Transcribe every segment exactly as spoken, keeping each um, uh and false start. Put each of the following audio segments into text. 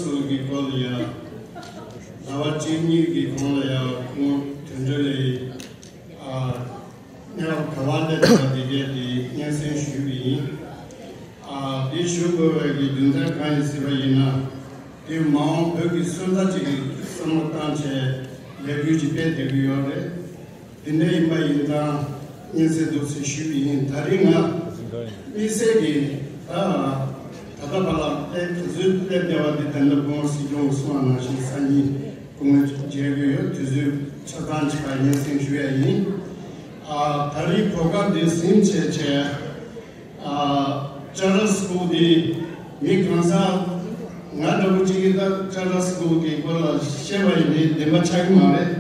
སོགས་ཀྱི་སྐོར་ལ་ཡང་ཟླ་བ་གཅིག་གཉིས་ཀྱི་གོང་ལ་ཡང་ཁོང་དོན་འགྲེལ་ལས་ཨ་གནས་བབ་ག་བ་སླེབས་པ་དེ་གས་དེ་སྙན་སེང་ཞུས་པ་ཡིན། ཨ་དེ་ཞུ་དགོས་པའི་གི་རྒྱུ་མཚན་གང་ཡིན་ཟེར་བ་ཡིན་ན། དེ་མ་འོངས་བོད་ཀྱི་སོན་རྩ་ཅིག་གི་བསམ་བློ་བཏང་བྱས་ལས་འགུལ་ཅིག་སྤེལ་བསྡད་ཀྱི་ཡོད་རེད། དེ་འདྲ་ཡིན་པ་ཡིན་ཙང་སྙན་སེང་འདུག་ཟེར་ཞུས་པ་ཡིན། ད་རིང་ང་དམིགས་བསལ་གྱིས་ད་ད་ལྟ་བར་ལ་ཨེ་ག་ཚོད་སླེབས་བསྡད་པ་དེ་ད་ལྟ་སྐུ་ངོ་སྲིད་སྐྱོང་གསུངས་པ་ནང་བཞིན་སང་ཉིན་སྐུ་ངོ་མཇལ་གྱི་ཡོད། དུས་ཚོད་ཆ་ཚང་ཅིག་ལ་སྙན་སེང་ཞུ་ཡ་ཡིན། ཨ་ད་རིང་གོ་སྐབས་འདི་ཟིན་བྱས་བྱས། ཨ་Charter School དེ་མི་གང་ཟག་ང་འདྲ་པོ་གཅིག་གིས་ད་Charter School གི་སྐོར་ལ་བཤད་པ་ཡིན་ནའི་བདེན་པ་ཆགས་ཀྱི་མ་རེད།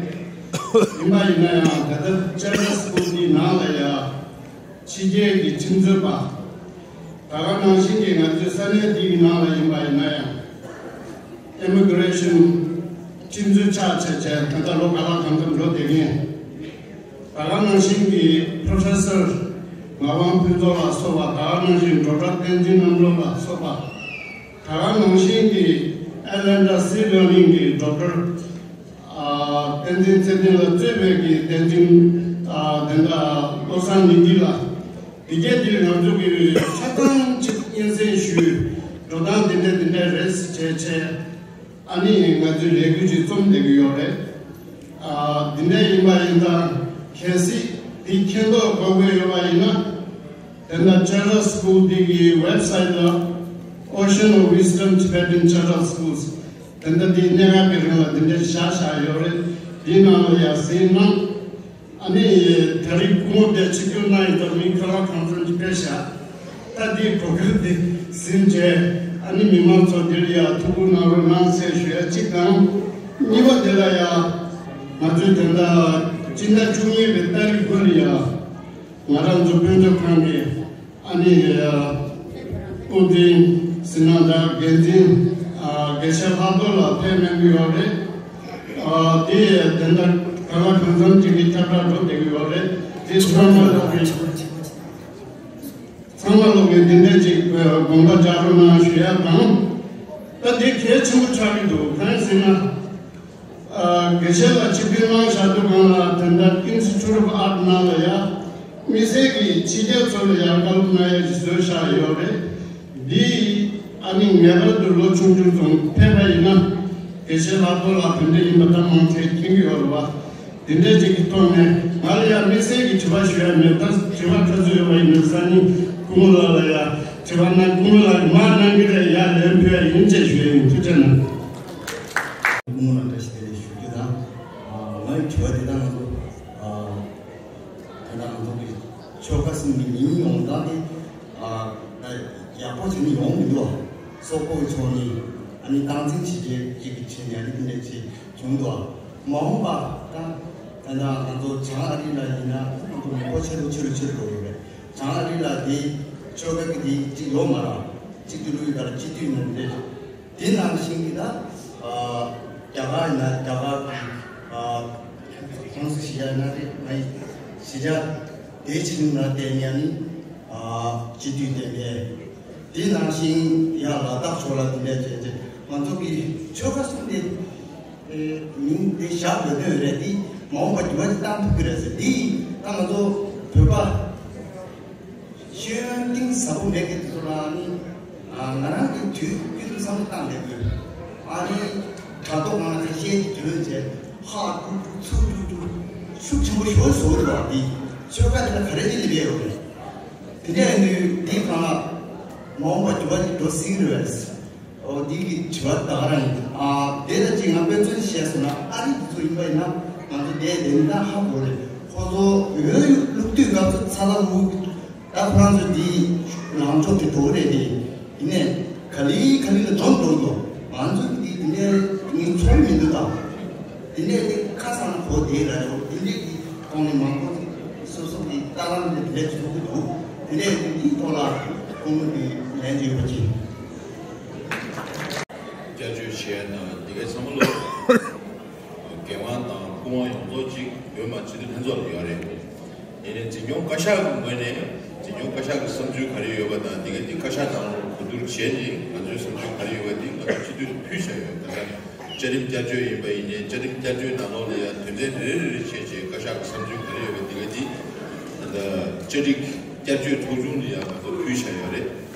ཡིན་པ་ཡིན་ན་ཡང་ད་ལྟ་Charter School དེའི་ནང་ལ་ཡ་ཕྱི་རྒྱལ་གྱི་ཁྲིམས་རྩོད་པ། ད་ག་ནང་བཞིན་གྱི་ང་ཚོའི་ས་གནས་འདིའི་ནང་ལ་ཡིན་པ་ཡིན་ན་ཡང་Immigration ཁྲིམས་རྩོད་ཆགས་བྱས་བྱས་ད་ལྟ་ལོ་ག་ལ་གང་འཚམ་འགྲོ་བསྡད་མཁན། ད་ག་ནང་བཞིན་གྱི་Professor ངག་དབང་ཕུན་ཚོགས་ལ་སོགས་པ། ད་ག་ནང་བཞིན་Doctor བསྟན་འཛིན་རྣམ་གྲོལ་ལ་སོགས་པ། ད་ག་ནང་བཞིན་གྱི་Atlanta Seed Learning གི་Doctor ཨ་བསྟན་འཛིན་ཚེ་བརྟན་ལགས་གཙོས་པའི་གི་བསྟན་འཛིན་ཨ་དེ་འདྲ་བློ་བཟང་ཉི་ཟླ་ལགས། དེ་གས་འདིར་ང་ཚོ་གི་ཆ་ཚང་གཅིག་སྙན་སེང་ཞུས། འགྲོ་སྟངས་འདི་འདྲ་འདི་འདྲ་རེད་ཟེར་བྱས་བྱས། ཨ་ནི་ང་ཚོའི་ལས་འགུལ་ཅིག་རྩོམ་བསྡད་ཀྱི་ཡོད་རེད། ཨ་འདི་འདྲ་ཡིན་པ་ཡིན་ཙང་གལ་སྲིད་འདི་མཁྱེན་རྟོགས་དགོས་ཀྱི་ཡོད་པ་ཡིན་ན། དེ་འདྲ་Charter School འདི་གི་website ལ་Ocean of Wisdom Tibetan Charter Schools དེ་འདྲ་འདི་གནད་འགག་གི་རིང་ལ་འདི་འདྲ་བཞག་བཞག་ཡོད་རེད། འདིའི་ནང་ལ་ཡར་གཟིགས་གནང་། ཨ་ནི་ད་རེས་སྐུ་ངོ་དེ་ཆིབས་བསྒྱུར་གནང་ཡོད་དང་མི་ཁ་ལག་གང་འཚམ་གྱིས་ཕེབས་ཤག་ད་འདིའི་གོ་སྐབས་འདི་ཟིན་བྱས་ཨ་ནི་མི་མང་ཚོ་འདིར་ཡར་ཐུགས་ཁུར་གནང་རོགས་གནང་ཟེར་ཞུ་ཡ་གཅིག་དང་། གཉིས་པ་དེ་ལ་ཡ་ང་ཚོའི་དེ་འདྲ་སྤྱི་ཟླ་བཅུ་གཉིས་པའི་ཏ་རིག་དགུ་ལ་ཡ་ང་རང་ཚོ་དཔེ་མཛོད་ཁང་གི་ཨ་ནི་དབུ་འཛིན་ཟིན་ན་འདྲ་འགན་འཛིན་དགེ་བཤེས་ལྷག་རྡོར་ལགས་ཕེབས་གནང་གི་ཡོད་རེད། དེ་དེ་འདྲ་ག་ལ་གང་འཚམ་ཅིག་གི་ཁྱབ་བསྒྲགས་འགྲོ་བསྡད་ཀྱི་ཡོད་རེད། དེ་ཚང་མ་ལོག་གི་ཚང་མ་ལོག་གི་འདི་འདྲ་ཅིག་དགོངས་པ་འཇགས་རོགས་གནང་ཞུ་ཡ་དང་། ད་འདི་གལ་ཆེན་པོ་ཆགས་ཀྱི་འདུག་གང་ཡིན་ཟེར་ན། དགེ་བཤེས་ལགས་ཆིབས་བསྒྱུར་གནང་བཞག་དུས་སྒང་ལ་དེ་འདྲ་Institute of Art ནང་ལ་ཡ་དམིགས་བསལ་གྱི་ཕྱི་རྒྱལ་ཚོ་ལ་ཡ་བཀའ་སློབ་གནང་ཡ་ཞིག་བཟོས་བཞག་ཡོད་རེད། འདི་ཨ་ནི་ངེས་པར་དུ་ལོ་ཆུང་ཆུང་ཚོ་ཕེབས་པ་ཡིན་ན་དགེ་བཤེས་ལྷག་རྡོར་ལགས་དེ་འདྲ་ཡིན་པ་ད་མང་ཆེ་མཁྱེན་གྱི་ཡོད་རེད་བ། དེ་འདྲ་ཅིག་གི་ཐོག་ནས་ང་ལ་ཡང་དམིགས་བསལ་གྱི་དྲི་བ་ཞུ་ཡ་མེད། ད་དྲི་བ་ག་ཚོད་ཡོད་པ་ཡིན་ན་སང་ཉིན་སྐུ་ངོ་ལགས་ལ་ཡ་དྲི་བ་གནང་། སྐུ་ངོ་ལགས་ཀྱིས་མར་གནང་གི་རེད། ཡར་ལན་ཕུལ་ཡ་ཡིན་ཅེས་ཞུ་ཡ་ཡིན། ཐུགས་རྗེ་གནང་། སྐུ་ངོ་ལགས་བཀྲ་ཤིས་བདེ་ལེགས་ཞུ་རྒྱུ་དང་། ཨ་ང་ཡི་དྲི་བ་དེ་དག་ང་ཚོ་ཨ་ད་ལྟ་ང་ཚོ་གི་ཆོལ་ཁ་གསུམ་གྱི་ཉིན་ཡོངས་དག་གི་ཨ་ད་ཡག་པོ་བྱས་ནས་ཡོང་མི་འདུག་སོག་པོ་གི་ཕྱོགས་ནས་ཨ་ནི་སྟངས་འཛིན་བྱེད་མཁན་གཅིག་གིས་བྱས་ནས་ཨ་ནི་དེ་འདྲ་བྱས་བྱུང་འདུག་མ་འོངས་པ་ད་ད་ལྟ་ང་ཚོ་བྱང་ཨ་རི་ལ་ཡིན་ན་ང་ཚོ་མི་འབོར་ཆེ་རུ་ཆེ་རུ་ཆེ་རུ་འགྲོ་གི་རེད། བྱང་ཨ་རི་ལ་དེ་ཆོལ་ཁ་གི་དེ་གཅིག་ཡོད་མ་རེད། གཅིག་ཏུ་ལུས་ཡོད་ད་ལ་སྤྱི་འཐུས་ནང་དེ་དེ་ནང་བཞིན་གྱི་ད་རྒྱ་གར་ཡིན་ན་རྒྱ་གར་གྱི་ཁོང་ཚོ་གཞིས་ཆགས་ན་རེད། ང་ཡི་གཞིས་ཆགས་དེ་ཕྱི་ནང་ལ་བསྡད་མཁན་ནི་སྤྱི་འཐུས་བསྡད་མཁན། དེ་ནང་བཞིན་ཡང་ལ་དྭགས་ཕྱོགས་ལ་དེ་འདྲ་བྱས་རྗེས་ང་ཚོ་གི་ཆོལ་ཁ་གསུམ་དེ་མིང་དེ་བཞག་དགོས་དོན་རེད། དེ་མ་འོངས་པ་འགྱུར་བ་ཅིག་བཏང་ཐུབ་ཀྱི་རེད་ཟེར། དེ་ད་ང་ཚོ་བོད་པ་ཤེས་ཡོན་གཏིང་ཟབ་པོ་མེད་མཁན་དེ་ཚོ་ལ་ནི་ང་རང་གི་དུས་རྒྱུན་དུ་བསམ་བློ་བཏང་བསྡད་དགོས། ཨ་ནི་དྲ་ཐོག་ནང་ལ་ཁ་ཤས་ཀྱིས་དྲི་བ་བྱས་ཧ་ཀྲུག་ཀྲུག་ཚུགས་ཀྲུག་ཀྲུག་ཤུགས་ཆེན་པོ་ཞེ་པོ་བཟོ་འདུག་བ། དེ་ཆོལ་ཁ་དེ་ལ་ག་རེ་ཅིག་སླེབས་ཡོད་རེད། དེ་འདྲ་ཡིན་དུས་འདིའི་སྒང་ལ་མ་འོངས་པ་འགྱུར་བ་ཅིག་འགྲོ་སྲིད་ཀྱི་རེད་པས། འོ་འདི་གི་དྲི་བ་ད་ག་རང་ཡིན། ཨ་དེ་ལ་ཅིག་ང་དཔེ་མཚོན་བཤད་སོང་ན་ཨ་རི་དེ་ཚོ་ཡིན་པ་ཡིན་ན་ང་ཚོ་དེ་དེ་འདྲ་ཧ་གོ་རེད། ཁོ་ཚོ་འོས་བླུག་དུས་སྐབས་སུ་ཚ་ལ་འུ་ད་ཁོ་རང་ཚོ་འདི་ལངས་ཕྱོགས་དེ་འགྲོ་རེད་དེ། ཡིན་ནས་ག་ལེ་ག་ལེ་ལ་འགྲོ་འགྲོ་འགྲོ། ང་ཚོ་འདི་དེ་འདྲའི་ངའི་ཚོར་མི་འདུག་དང་། དེ་འདྲའི་དེ་ཁ་སང་གོ་བསྡད་ར་ཡོད། དེ་འདྲའི་གི་ཐོག་ནས་མང་པོ་ཅིག་སོ་སོ་གི་ལྟ་ལམ་དེ་ལས་བྱུང་གི་འདུག་དེ་འདྲའི་འདིའི་ཐོག་ལ་སྐུ་ངོ་གི་ལན་ཡོད་པ་ཅིག་སྐྱབས་བཅོལ་བྱས་ན་འདི་གའི་ཚང་མ་ལོ། རྒན་དབང་དང་སྐུ་དབང་ཡོངས་རྫོགས་གཅིག་བོད་མི་སྤྱི་འཐུས་ལྷན་ཚོགས་ལ་ཡོད་རེད། ཡིན་ནའི་འཛིན་སྐྱོང་བཀའ་ཤག་གི་ངོས་ནས་འཛིན་སྐྱོང་བཀའ་ཤག་གི་བསམ་ཚུལ་ག་རེ་ཡོད་པ་དང་འདི་གའི་འདི་བཀའ་ཤག་ནང་ལ་གོ་བསྡུར་བྱས་ནས་ ང་ཚོའི་བསམ་ཚུལ་ག་རེ་ཡོད་པ་དེ་ང་ཚོ་སྤྱི་འཐུས་ལ་ཕུལ་བཞག་ཡོད། ད་ལྟ་བཅའ་ཁྲིམས་བསྐྱར་བཅོས་ཡིན་པ་ཡིན་ནའི་བཅའ་ཁྲིམས་བསྐྱར་བཅོས་ནང་ལོགས་ལ་ཡང་དོན་ཚན་རེ་རེ་རེ་བྱས་བྱས་བཀའ་ཤག་གི་བསམ་ཚུལ་ག་རེ་ཡོད་པ་དེ་ག་དེ་ད་ལྟ་བཅའ་ཁྲིམས་བསྐྱར་བཅོས་ཚོགས་ཆུང་ལ་ཡང་ང་ཚོ་ཕུལ་བཞག་ཡོད་རེད།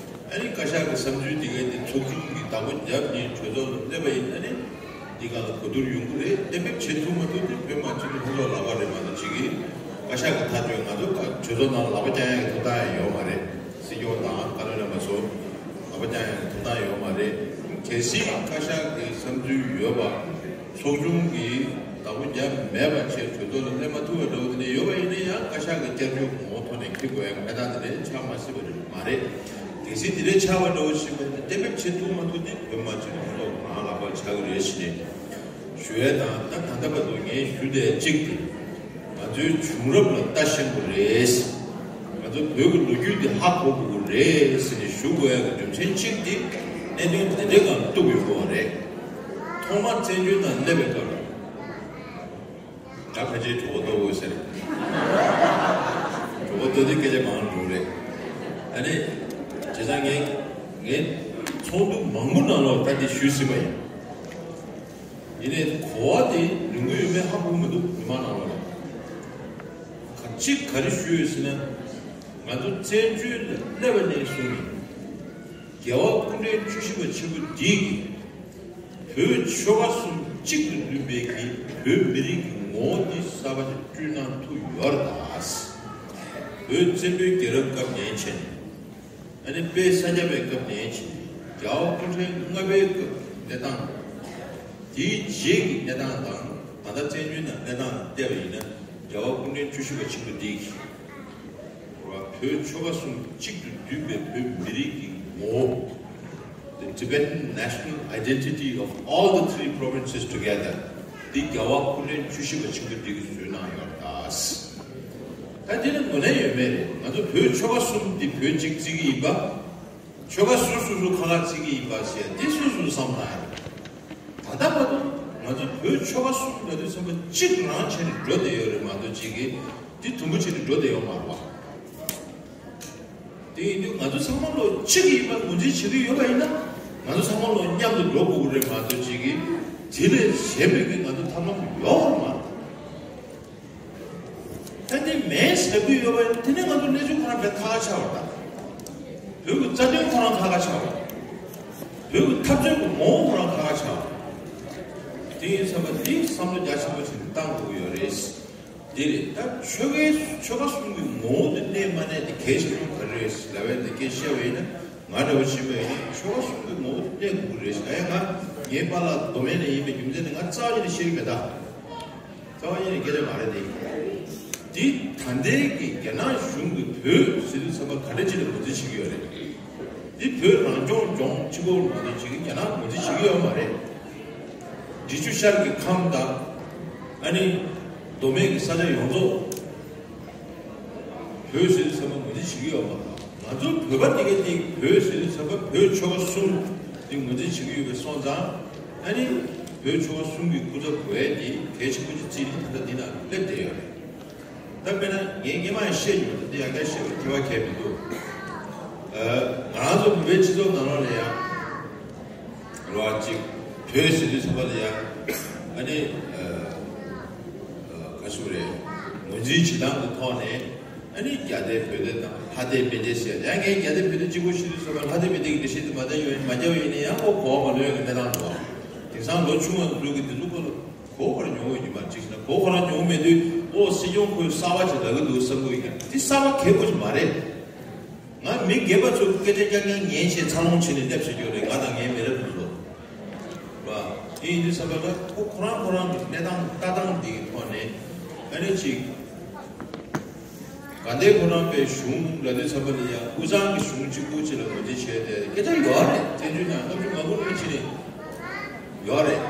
ཨ་ནི་བཀའ་ཤག་གི་བསམ་ཚུལ་དེ་ག་དེ་ཚོགས་ཆུང་གི་བདག་པོ་རྒྱབ་ནས་གྲོས་ཚོགས་ལ་སླེབས་པ་ཡིན་ན་ནི་འདི་ག་ལ་གོ་བསྡུར་ཡོང་གི་རེད། གཏན་འབེབས་བྱེད་ཐུབ་མ་ཐུབ་དེ་བོད་མི་མང་སྤྱི་འཐུས་ལྷན་ཚོགས་ལག་པ་རེད་མ་གཏོགས་ཅིག་གིས་བཀའ་ཤག་གི་ཐག་གཅོད་ང་ཚོ་གྲོས་ཚོགས་ནང་ལ་ལག་པ་བརྐྱང་ཡག་གི་ཐོབ་ཐང་ཡང་ཡོད་མ་རེད། སྲིད་སྐྱོང་དང་བཀའ་བློན་རྣམ་པ་ཚོ་ལག་པ་བརྐྱང་ཡག་གི་ཐོབ་ཐང་ཡོད་མ་རེད། གལ་སྲིད་བཀའ་ཤག་གི་བསམ་ཚུལ་ཡོད་པ་ཚོགས་ཆུང་གིས་བདག་པོ་རྒྱབ་མེད་པ་བྱས་གྲོས་ཚོགས་ལ་སླེབས་མ་ཐུབ་པ་འདྲ་བོ་དེ་འདྲ་ཡོད་པ་ཡིན་ན་ཡང་བཀའ་ཤག་གི་བསྐྱར་བཅོས་ངོ་བོ་ཐོག་ནས་འཁྱེར་དགོས་ཡག་གི་གནས་སྟངས་དེ་འདྲ་ཆགས་མ་སྲིད་པ་རེད་མ་རེད། གལ་སྲིད་དེ་འདྲ་ཆགས་པ་འདྲ་བོ་ཞིག་ཡིན་ན་གཏན་འབེབས་བྱེད་ཐུབ་མ་ཐུབ་དེ་བོད་མི་མང་སྤྱི་འཐུས་ལྷན་ཚོགས་རང་ལག་པར་ཆགས་ཀྱི་རེད་ཟེར་ནས་ཞུ་ཡས་དང་། ད་ད་ལྟ་བར་དུ་ངས་ཞུ་བསྡད་གཅིག་དེ། ང་ཚོའི་བྱུང་རབས་ལ་ལྟ་ཤེས་དགོས་རེད། ང་ཚོ་བོད་ཀྱི་ལོ་རྒྱུས་འདི་ཧ་གོ་དགོས་རེད་ཟེར་ནས་ཞུ་དགོས་ཡག་གི་རྒྱུ་མཚན་གཅིག་དེ་གནད་དོན་དེ་འདྲའི་སྒང་གཏུགས་ཡོང་དགོས་པ་རེད། ཐོག་མར་བཙན་བྱོལ་ནང་སླེབས་པའི་སྐབས་ལ། ད་ཕལ་ཆེར་གྲོད་ཁོག་ལྟོགས་ཡོད་ཟེར། གྲོད་ཁོག་ལྟོགས་དུས་སྐད་ཆ་མང་རུ་འགྲོ་རེད། ཨ་ནི། བྱས་ཙང་ངས་ངས་ཚོགས་འདུ་མང་པོ་ནང་ལོགས་ད་འདི་ཞུས་ཟིན་པ་ཡིན། ཡིན་ནའི་གོ་བ་དེ་ལོན་གྱི་ཡོད་མེད་ཧ་གོ་མི་འདུག་མི་མང་ནང་ལོགས་ལ། ག་གཅིག་ག་རེ་ཞུས་ཡོད་ཟེར་ན། ང་ཚོ་བཙན་བྱོལ་ལ་སླེབས་པ་ནས་བཟུང་ནས། རྒྱལ་བ་སྐུ་ཕྲེང་བཅུ་བཞི་པ་ཆེན་པོ་འདིས་ཀྱིས་བོད་ཆོལ་ཁ་གསུམ་གཅིག་ཏུ་འདུས་པའི་གི་བོད་མི་རིགས་ཀྱི་ངོ་བོ་འདི་གསར་པ་ཞིག་བསྐྲུན་གནང་ཐུབ་ཡོད་རེད་ད། བོད་བཙན་པོའི་རྒྱལ་རབས་སྐབས་ནས་བྱས་ནས། ཨ་ནི་དཔལ་ས་སྐྱ་པའི་སྐབས་ནས་བྱས་ནས་རྒྱལ་བ་སྐུ་ཕྲེང་ལྔ་པའི་སྐབས་གནས་སྟངས། དེའི་རྗེས་ཀྱི་གནས་སྟངས་དང་ད་ལྟ་བཙན་བྱོལ་ནང་གནས་སྟངས་བལྟས་པ་ཡིན་ན་རྒྱལ་བ་སྐུ་ཕྲེང་བཅུ་བཞི་པ་ཆེན་པོ་འདིས་ཀྱིས། བོད་ཆོལ་ཁ་གསུམ་གཅིག་ཏུ་འདུས་པའི་བོད་མི་རིགས་ཀྱི་ངོ་བོ། The Tibetan national identity of all the three provinces together. འདི་རྒྱལ་བ་སྐུ་ཕྲེང་བཅུ་བཞི་པ་ཆེན་པོ་འདི་གིས་བཟོས་གནང་ཡོད་རེད་ད། ད་འདི་ནི་ངོས་ལེན་ཡོད་མེད་རེད། ང་ཚོ་བོད་ཆོལ་ཁ་གསུམ་འདི་བོད་གཅིག་བརྩི་གི་ཡིན་པ། ཆོལ་ཁ་སོ་སོ་སོ་ཁ་ཁ་བརྩི་གི་ཡིན་པ་ཟེར་འདི་སུ་སུ་བསམ་ན་ཡང་། ད་ལྟ་བར་དུ་ང་ཚོ་བོད་ཆོལ་ཁ་གསུམ་ལ་དུས་ཚང་མ་གཅིག་རང་བྱས་ནས་འགྲོ་བསྡད་ཡོད་རེད་མ་གཏོགས་གཅིག་གིས་འདི་དུམ་བུ་བྱས་ནས་འགྲོ་བསྡད་ཡོད་མ་རེད་བ། དེ་ཡིན་དུས་ང་ཚོ་ཚང་མ་ལོ་གཅིག་ཡིན་པ་ངོས་འཛིན་བྱེད་ཀྱི་ཡོད་པ་ཡིན་ན་ང་ཚོ་ཚང་མ་ལོ་མཉམ་དུ་འགྲོ་དགོས་ཀྱི་རེད་མ་གཏོགས་གཅིག་གིས་དེ་ལས་གཞན་པའི་གི་ང་ཚོ་ཐབས་ལམ་ཡོད་མ་རེད། ད་འདི་མེད་ཟེར་གྱི་ཡོད་པ་ཡིན་དེ་ནས་ང་ཚོ་གནས་ཚུལ་ཁོ་རང་དཔེ་ཁག་ཁག་ཆགས་པ་དང་། བོད་ཀྱི་རྩ་དོན་ཁོ་རང་ཁག་ཁག་ཆགས་པ། བོད་ཀྱི་འཐབ་རྩོད་ཀྱི་ངོ་བོ་ཁོ་རང་ཁག་ཁག་ཆགས་པ། དེ་ཡིན་ཙང་མ་འདི་བསམ་བློ་རྒྱ་ཆེན་པོ་ཞིག་བཏང་དགོས་ཀྱི་ཡོད་རེད། འདི་རེད་ད་ཆོལ་ཁའི་ཆོལ་ཁ་གསུམ་གྱི་ངོ་བོ་དེ་གནས་མ་གནས་དེ་གལ་ཆེ་ཤོས་ག་རེ་རེད་ལབ་པའི་འདི་སྐད་བཤད་པ་ཡིན་ན། ང་འདྲ་བོ་ཞིག་མེད་ཡིན་ཆོལ་ཁ་གསུམ་གྱི་ངོ་བོ་གནས་དགོས་ཀྱི་རེད་ཟེར། ཨེ་ང་ངའི་པཱ་ལགས་མདོ་སྨད་ནས་ཡིན་པའི་རྒྱུ་མཚན་ནི་ང་རྩ་བ་ཉིད་ནས་ཤེས་ཀྱི་མེད་ད། རྩ་བ་ཉིད་ནས་སྐད་ཆ་མ་རེད་དེ། འདི་ད་ལྟའི་གི་རྒྱ་ནག་གཞུང་གིས་བོད་ཟེར་དུས་ཙམ་པ་ག་འདྲ་ཅིག་ལ་ངོས་འཛིན་བྱེད་ཀྱི་ཡོད་རེད། འདི་བོད་རང་སྐྱོང་ལྗོངས་གཅིག་པོ་ངོས་འཛིན་བྱེད་ཀྱི་རྒྱ་ནག་ངོས་འཛིན་བྱེད་ཀྱི་ཡོད་མ་རེད། འབྲི་ཆུ་ཤར་གྱི་ཁམས་དང་། ཨ་ནི་མདོ་སྨད་ཀྱི་ས་ཆ་ཡོངས་རྫོགས། བོད་ཟེར་དུས་ཙམ་པ་ངོས་འཛིན་བྱེད་ཀྱི་ཡོད་མ་རེད། ང་ཚོ་བོད་པ་དེ་གའི་སྟེང་བོད་ཟེར་དུས་ཙམ་པ་བོད་ཆོལ་ཁ་གསུམ་དེ་ངོས་འཛིན་བྱེད་ཀྱི་ཡོད་པའི་སོང་ཙང་ཨ་ནི་བོད་ཆོལ་ཁ་གསུམ་གྱི་སྐུ་ཚབ་དགོས་ཡས་དེ་གལ་ཆེན་པོ་ཅིག་བརྩིས་ནས་ད་ལྟ་འདི་ན་སླེབས་བསྡད་ཡོད་རེད། ད་དཔེར་ན་ངས་སྔས་མ་ཡང་བཤད་མྱོང་། ད་འདི་ཡང་བསྐྱར་བཤད་པར་ཁྱད་པར་གང་ཡང་མི་འདུག་ཨ། ང་རང་ཚོ་བོད་པའི་སྤྱི་ཚོགས་ནང་ལོགས་ལ་ཡང་རོ་ཨ་ཅིག་བོད་ཟེར་དུས་ཙམ་པ་ལ་ཡང་ཨ་ནི་ཨ། ག་ཞུ་རེད། ངོས་འཛིན་བྱེད་སྟངས་ཀྱི་ཐོག་ནས་ཨ་ནི་རྒྱ་སྡེ་བོད་སྡེ་དང་ལྷ་སྡེ་མི་སྡེ་ཟེར་ཡང་ངས་རྒྱ་སྡེ་བོད་སྡེ་གཅིག་པོ་ཞིག་ཏུ་སོང་བ་ལྷ་སྡེ་མི་སྡེ་གི་འགྲེལ་བཤད་དུ་མ་བསྟན་ཡོད་མ་རྒྱ་བ་ཡིན་ན་ཡང་ཁོ་གོ་བ་མ་ལོན་ཡོད་ཀྱི་གནས་སྟངས་འདུག་དེང་སང་ལོ་ཆུང་བ་ཚོ་གི་དེ་ཚོ་ཁོ་ལ་གོ་བ་ཉོ་འོས་ཡོད་མ་གཅིག་ན་གོ་བ་ཉོ་མེད་དུས་ཨོ་སྲིད་སྐྱོང་ཁོས་གསར་བ་ཅིག་ལབ་ཀྱི་འདུག་བསམ་གྱི་ཡོད་ཀྱང་དེ་གསར་བ་གལ་པོ་ཞིག་མ་རེད། ང་མི་སྒེར་པ་ཚོ་སྐད་ཆ་རྐྱང་རྐྱང་ཉན་བྱས་འཚར་ལོངས་བྱས་ནས་སླེབས་ཟེར་རྒྱུ་རེད། ང་དང་ངའི་མི་རབས་དེ་ཚོ་ར། དེ་ཡིན་དུས་ཙམ་པ་ལ་ཁོ་ཁོ་རང་ཁོ་རང་གི་གནས་སྟངས་ལྟ་སྟངས་འདིའི་ཐོག་ནས་ཨ་ནི་ཅིག་དགའ་ལྡན་ཕོ་བྲང་པའི་གཞུང་ལ་དུས་ཙམ་པ་ལ་ཡང་དབུས་གཙང་གི་གཞུང་གཅིག་པུ་ཅིག་ལ་ངོས་འཛིན་བྱས་ཏེ་སྐད་ཆ་ཡོད་རེད། བཙན་བྱོལ་ནང་ལྔ་བཅུ་ང་དགུ་ལོའི་ཕྱི་ནས་ཡོད་རེད།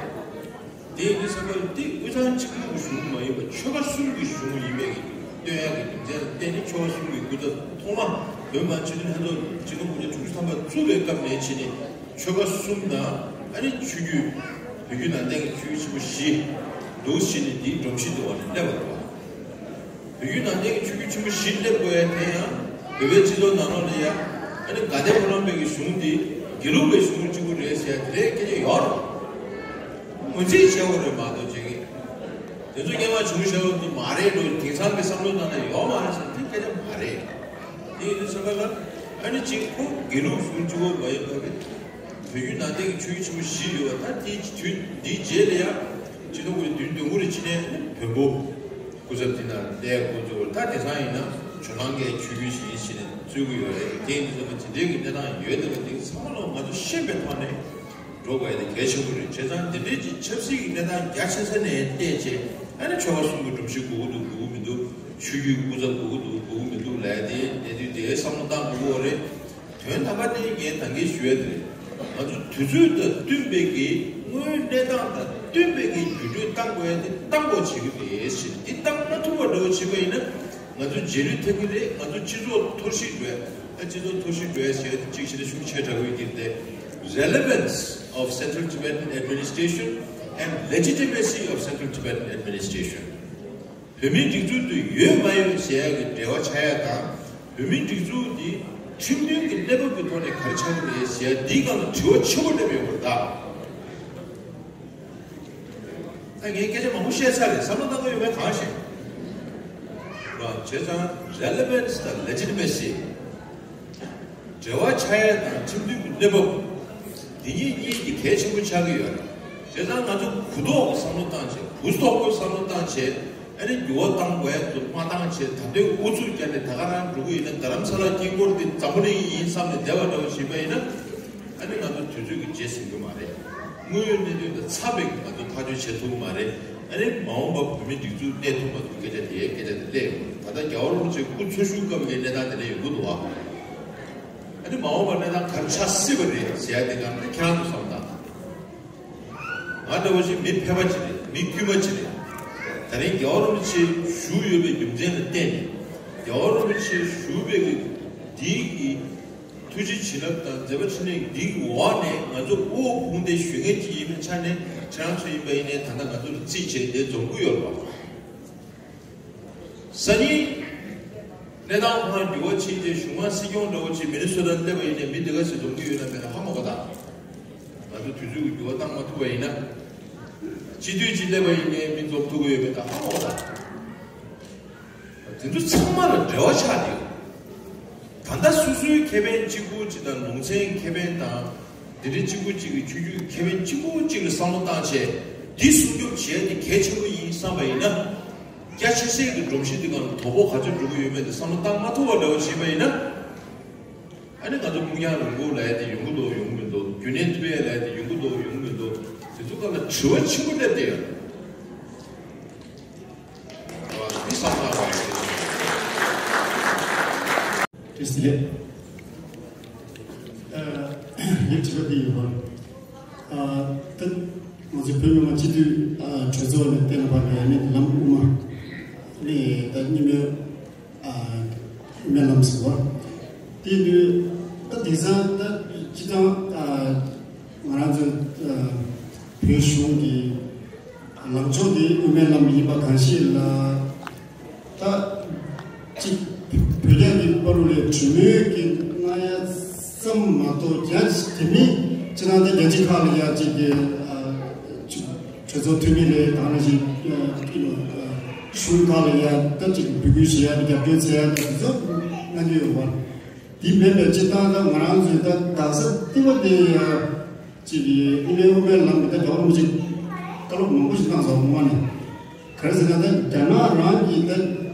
དེ་ཡིན་དུས་ཙམ་པ་ལ་དེ་དབུས་གཙང་གཅིག་པུའི་གཞུང་མ་ཡིན་པར་ཆོལ་ཁ་གསུམ་གྱི་གཞུང་ཡིན་པའི་སྟོན་ཡག་གི་རྒྱུ་མཚན་ལ་བརྟེན་ནས་ཆོལ་ཁ་གསུམ་གྱི་སྐུ་ཚབ་ཐོག་མ་བོད་མི་མང་སྤྱི་འཐུས་ལྷན་ཚོགས་སྤྱི་ནོར་སྐུ་ཕྲེང་དྲུག་ཅུ་ཐམ་པ་བཙུགས་པའི་སྐབས་ནས་བྱས་ནས་ཆོལ་ཁ་གསུམ་དང་ཨ་ནི་ཆོས་བརྒྱུད་བོད་བརྒྱུད་ནང་བསྟན་གྱི་ཆོས་བརྒྱུད་ཆེན་པོ་བཞི་འདུག་བྱས་ནས་འདིའི་སྒྲོམ་གཞི་འདི་འོག་ནས་སླེབས་པ་རེད། བོད་བརྒྱུད་ནང་བསྟན་གྱི་ཆོས་བརྒྱུད་ཆེན་པོ་བཞི་སླེབས་དགོས་ཡ་དེ་ཡང་བོད་པའི་སྤྱི་ཚོགས་ནང་ལོགས་ལ་ཡ་ཨ་ནི་དགའ་ལྡན་ཕོ་བྲང་པའི་གི་གཞུང་འདི་ དགེ་ལུགས་པའི་གཞུང་གཅིག་པུ་རེད་ཟེར་ཡ་དེ་འདྲའི་སྐད་ཆ་ཡོད་རེད། ངོས་འཛིན་བྱེད་དགོས་རེད་མ་གཏོགས་བྱེད་ཀྱི། དེ་ཚོ་སྔོན་མ་བྱུང་བཞག་པ་ཚོ་མ་རེད་འགྲོ། དེང་སང་གི་བསམ་བློ་ནང་ལ་ཡོད་མ་རེད་ཟེར། དེ་སྐད་ཆ་མ་རེད། དེ་ཡིན་དུས་ཙམ་པ་ལ་ཨ་ནི་གཅིག་ཁོ་དགེ་ལུགས་གཞུང་གཅིག་པུ་མ་ཡིན་པ་གི་བོད་བརྒྱུད་ནང་བསྟན་གྱི་ཆོས་བརྒྱུད་ཆེན་པོ་བཞི་ཡོད་པ། ད་དེའི་དུས་འདིའི་རྗེས་ལ་ཡང་སྤྱི་ནོར་གོང་མ་དུས་དུས་འགོ་རེ་ཅི་ནས་བོན་པོ་སྐུ་ཚབ་དེ་ན་ལས་འགོ་བཙུགས་པ། ད་དེང་སང་ཡིན་ན་ཇོ་ནང་གི་ཆོས་བརྒྱུད་ཞིག་ཡིན་ཞེས་ནས་བཙུགས་ཀྱི་ཡོད་རེད། དེ་ཡིན་དུས་ཙམ་པ་དེ་འདྲའི་གི་གནས་སྟངས་ཡོད་དེ་བ། དེ་ཚང་མ་ལ་ང་ཚོ་ཤེས་པའི་ཐོག་ནས་འགྲོ་དགོས་ཡ་དེ་གལ་ཆེན་པོ་རེད། བྱས་ཙང་དེ་འདྲའི་ཅིག་ཆབ་སྲིད་ཀྱི་གནས་སྟངས་རྒྱ་ཆེ་ས་ནས་བལྟས་བྱས། ཨ་ནི་ཆོལ་ཁ་གསུམ་གྱི་སྒྲོམ་གཞི་དགོས་ཀྱི་འདུག་དགོས་ཀྱི་མི་འདུག་ཆོས་བརྒྱུད་ཀྱི་སྐུ་ཚབ་དགོས་ཀྱི་འདུག་དགོས་ཀྱི་མི་འདུག་ལབ་ཡ་དེ་གནས་དུས་དེའི་བསམ་བློ་བཏང་དགོས་ཀྱི་རེད། དོན་དམ་པ་དེ་ངས་ད་གིན་ཞུ་ཡ་དེ་རེད། ང་ཚོ་དུས་ཚོད་དང་བསྟུན་པའི་གི་དངོས་ཡོད་གནས་སྟངས་དང་བསྟུན་པའི་གི་འགྱུར་འགྲོས་བཏང་དགོས་ཡ་དེ་བཏང་དགོས་བྱེད་ཀྱི་རེད་ཟེར། འདི་བཏང་མ་ཐུབ་པ་འདྲ་བོ་བྱེད་པ་ཡིན་ན་ང་ཚོ་རྗེས་ལུས་ཐེབས་ཀྱི་རེད། ང་ཚོ་སྤྱི་ཚོགས་འཐོར་ཞིག་འགྲོ་ཡ། ད་སྤྱི་ཚོགས་འཐོར་ཞིག་འགྲོ་ཡ་ཟེར་ཡ་དེ་གཅིག་བྱས་ན་ཤུགས་ཆེ་དྲགས་ཡོད་ཀྱི་རེད། Relevance of Central Tibetan Administration and Legitimacy of Central Tibetan Administration. བོད་མིའི་སྒྲིག་འཛུགས་དེ་ཡོད་མ་ཡོད་ཟེར་ཡག་གི་འབྲེལ་བ་ཆགས་ཡག་དང་། བོད་མིའི་སྒྲིག་འཛུགས་འདི་ཁྲིམས་མཐུན་གྱི་གནས་བབ་ཀྱི་ཐོག་ནས་ག་རེ་ཆགས་ཀྱི་རེད་ཟེར་ཡག་འདིའི་སྒང་ལ་དྲི་བ་ཆེན་པོ་སླེབས་ཡོང་བ་རེད་ད། ད་ངས་སྐད་ཆ་མང་པོ་བཤད་ཚར་རེད། བསམ་བློ་བཏང་གི་ཡོད་མེད་གང་ཤེས། བྱས་ཙང་relevance དང་legitimacy། འབྲེལ་བ་ཆགས་ཡག་དང་ཁྲིམས་མཐུན་གྱི་གནས་བབ། འདི་གཉིས་གཉིས་ཀྱི་གལ་ཆེན་པོ་ཆགས་ཀྱི་ཡོད་རེད། བྱས་ཙང་ང་ཚོ་གུ་དོག་གི་བསམ་བློ་བཏང་བྱས། གུ་དོག་པོའི་བསམ་བློ་བཏང་བྱས། ཨ་ནི་འགྱུར་བ་བཏང་དགོས་ཡག་ཚོ་མ་བཏང་བྱས། ད་ལྟའི་ཨུ་ཚུགས་བརྒྱབ་ནས་ད་ག་རང་འགྲོ་གི་ཡིན་ན། རྡ་རམ་ས་ལ་དཀྱིལ་འཁོར་འདི་འཛམ་བུ་གླིང་ཡིན་བསམ་ནས་བསྡད་པ་འདྲ་བོ་བྱས་པ་ཡིན་ན། ཨ་ནི་ང་ཚོ་དུས་ཚོད་ཀྱི་རྗེས་ཟིན་གྱི་མ་རེད། དངོས་ཡོད་གནད་དོན་དང་འཚམས་པའི་ང་ཚོ་ཐག་གཅོད་བྱེད་ཐུབ་ཀྱི་མ་རེད། ཨ་ནི་མ་འོངས་པ་བོད་མིའི་སྒྲིག་འཛུགས་གནས་ཐུབ་མ་ཐུབ་སྐད་ཆ་དེའི་སྐད་ཆ་དེ་སླེབས་ཡོང་གི་རེད། ད་ལྟ་རྒྱལ་བ་རིན་པོ་ཆེ་སྐུ་འཚོ་བཞུགས་སྐབས་ཀྱི་གནས་སྟངས་དེ་འདྲ་ཡོང་གི་འདུག་བ། ཨ་ནི་མ་འོངས་པར་གནས་སྟངས་ག་རེ་ཆགས་སྲིད་པ་རེད་ཟེར་ཡ་དེ་གང་ལྟར་ཁྱེད་རང་ཚོ་བསམ་དང་། ང་འདྲ་བོ་ཞིག་མི་ཕལ་པ་ཅིག་རེད། མི་དཀྱུས་མ་ཅིག་རེད། ད་རིང་རྒྱལ་བ་རིན་པོ་ཆེ་བཞུགས་ཡོད་པའི་རྒྱུ་མཚན་ལ་བརྟེན་ནས། རྒྱལ་བ་རིན་པོ་ཆེ་བཞུགས་པའི་གི་འདིའི་གི་ཐུགས་རྗེ་བྱིན་རླབས་དང་མཛད་པ་འཕྲིན་ལས་འདིའི་འོག་ནས་ང་ཚོ་དབུ་འོག་ཕུང་སྟེ་བཞུགས་མཁན་ཅིག་ཡིན་པའི་ཆ་ནས། ཁྱེད་རང་ཚོ་ཡིན་པ་ཡིན་ནའི་ད་ལྟ་ང་ཚོ་ལ་རྩིས་བྱས་ཏེ་འཛོམས་ཀྱི་ཡོད་རེད་པ། སང་ཉིན་གནས་སྟངས་ཁོ་རང་འགྱུར་བ་ཕྱིན་ཏེ་གཞུང་དམངས་སྲིད་སྐྱོང་འདྲ་བོ་ཅིག་མི་ནི་སོ་ཊར་སླེབས་པ་ཡིན་ནའི་མི་འདི་ག་ཚོད་འཛོམས་ཀྱི་ཡོད་ན་མེད་ན་ཧ་མ་གོ་ད། ང་ཚོ་དུས་ཚོད་ཀྱི་འགྱུར་བ་བཏང་མ་ཐུབ་པ་ཡིན་ན། སྤྱི་འཐུས་ཅིག་སླེབས་པ་ཡིན་ནའི་མི་འཛོམས་ཐུབ་ཀྱི་ཡོད་མེད་ད་ཧ་མ་གོ་ད། དེ་ཚོ་ཚང་མ་ལ་འབྲེལ་བ་ཆགས་ཏེ་ཡོད། ད་ལྟ་སོ་སོའི་ཁེ་ཕན་གཅིག་པུ་གཅིག་དང་། ལུང་ཚན་ཁེ་ཕན་དང་། འདི་འདྲའི་གཅིག་པུ་གཅིག་གི་ཆོས་བརྒྱུད་ཁེ་ཕན་གཅིག་པུ་གཅིག་ལ་བསམ་བློ་བཏང་བྱས། འདི་སྲུང་སྐྱོབ་བྱེད་ཡ་དེ་གལ་ཆེན་པོ་ཡིན་བསམ་པ་ཡིན་ན། རྒྱ་ཆེ་སའི་གི་སྒྲོམ་གཞི་འདི་གང་ལ་དོ་ཕོག་ག་ཚོད་འགྲོ་གི་ཡོད་མེད་དེ་བསམ་བློ་བཏང་མ་ཐུབ་པ་འདྲ་བོ་བྱས་པ་ཡིན་ན། ཨ་ནི་ང་ཚོ་སྤུངས་ཀྱང་རིང་པོ་ལབ་ཡ་དེ་ཡོང་གི་འདུག་ཡོང་གི་མི་འདུག་རྒྱུན་གནས་ཐུབ་ཡ་ལབ་ཡ་དེ་ཡོང་གི་འདུག་ཡོང་གི་མི་འདུག་དེ་ཚོ་སྒང་ལ་དྲི་བ་ཆེན་པོ་སླེབས་བསྡད་ཡོད། འདི་བསམ་བློ་བཏང་བ་ཡིན། བཀྲ་ཤིས་བདེ་ལེགས། ཨ། ངའི་དྲི་བ་འདི་ཡིན་པ། ཨ། ད་ང་ཚོ་བོད་མི་མང་སྤྱི་འཐུས། ཨ། གྲོས་ཚོགས་ནས་བཏོན་པ་ནས་ནི་ལམ་དབུ་མ་ནས་ད་གཉིས་སྨོན། ཨ། སྨོན་ལམ་ཟེར་བ། དེ་དུས་ད་དེང་སང་ད་སྤྱིར་བཏང་། ཨ། ང་རང་ཚོ། ཨ། བོད་གཞུང་གི་ལངས་ཕྱོགས་དེ་དབུ་མའི་ལམ་ཡིན་པ་གང་ཤེས་ལ། ད་ཅིག་བོད་རྒྱ་གི་བར་ལ་གྲོས་མོལ་གྱི་གནང་ཡ་ཙམ་མ་གཏོགས། རྒྱ་དེ་མིན་སྤྱིར་བཏང་ད་རྒྱལ་སྤྱི་ཁག་ལ་ཡ་ཅིག་གི། ཨ། གྲོས་ཚོགས་འཐུས་མི་རེད། ད་ནང་བཞིན། ཨ། གཞུང་ཁག་ལ་ཡ་ད་ཅིག་འབོད་སྐུལ་བྱེད་ཡ་དང་རྒྱབ་སྐྱོར་བྱེད་ཡ་དང་དེ་ཚོ་གནང་གི་ཡོད་པ། དེ་མིན་པའི་སྤྱིར་བཏང་ད་ང་རང་ཚོའི་ད་རྡ་ས་ལྟེ་བ་དེ་ཡ་ཅིག་གི་དབུ་མའི་དབུ་མའི་ལམ་གྱི་ད་རྒྱལ་བ་རིན་པོ་ཆེ་བཀའ་སློབ་མང་པོ་ཞིག་གནང་སོང་། ངོ་མ་ནས། ག་རེ་ཟེར་ན་ད་རྒྱ་ནག་རང་གི་ད་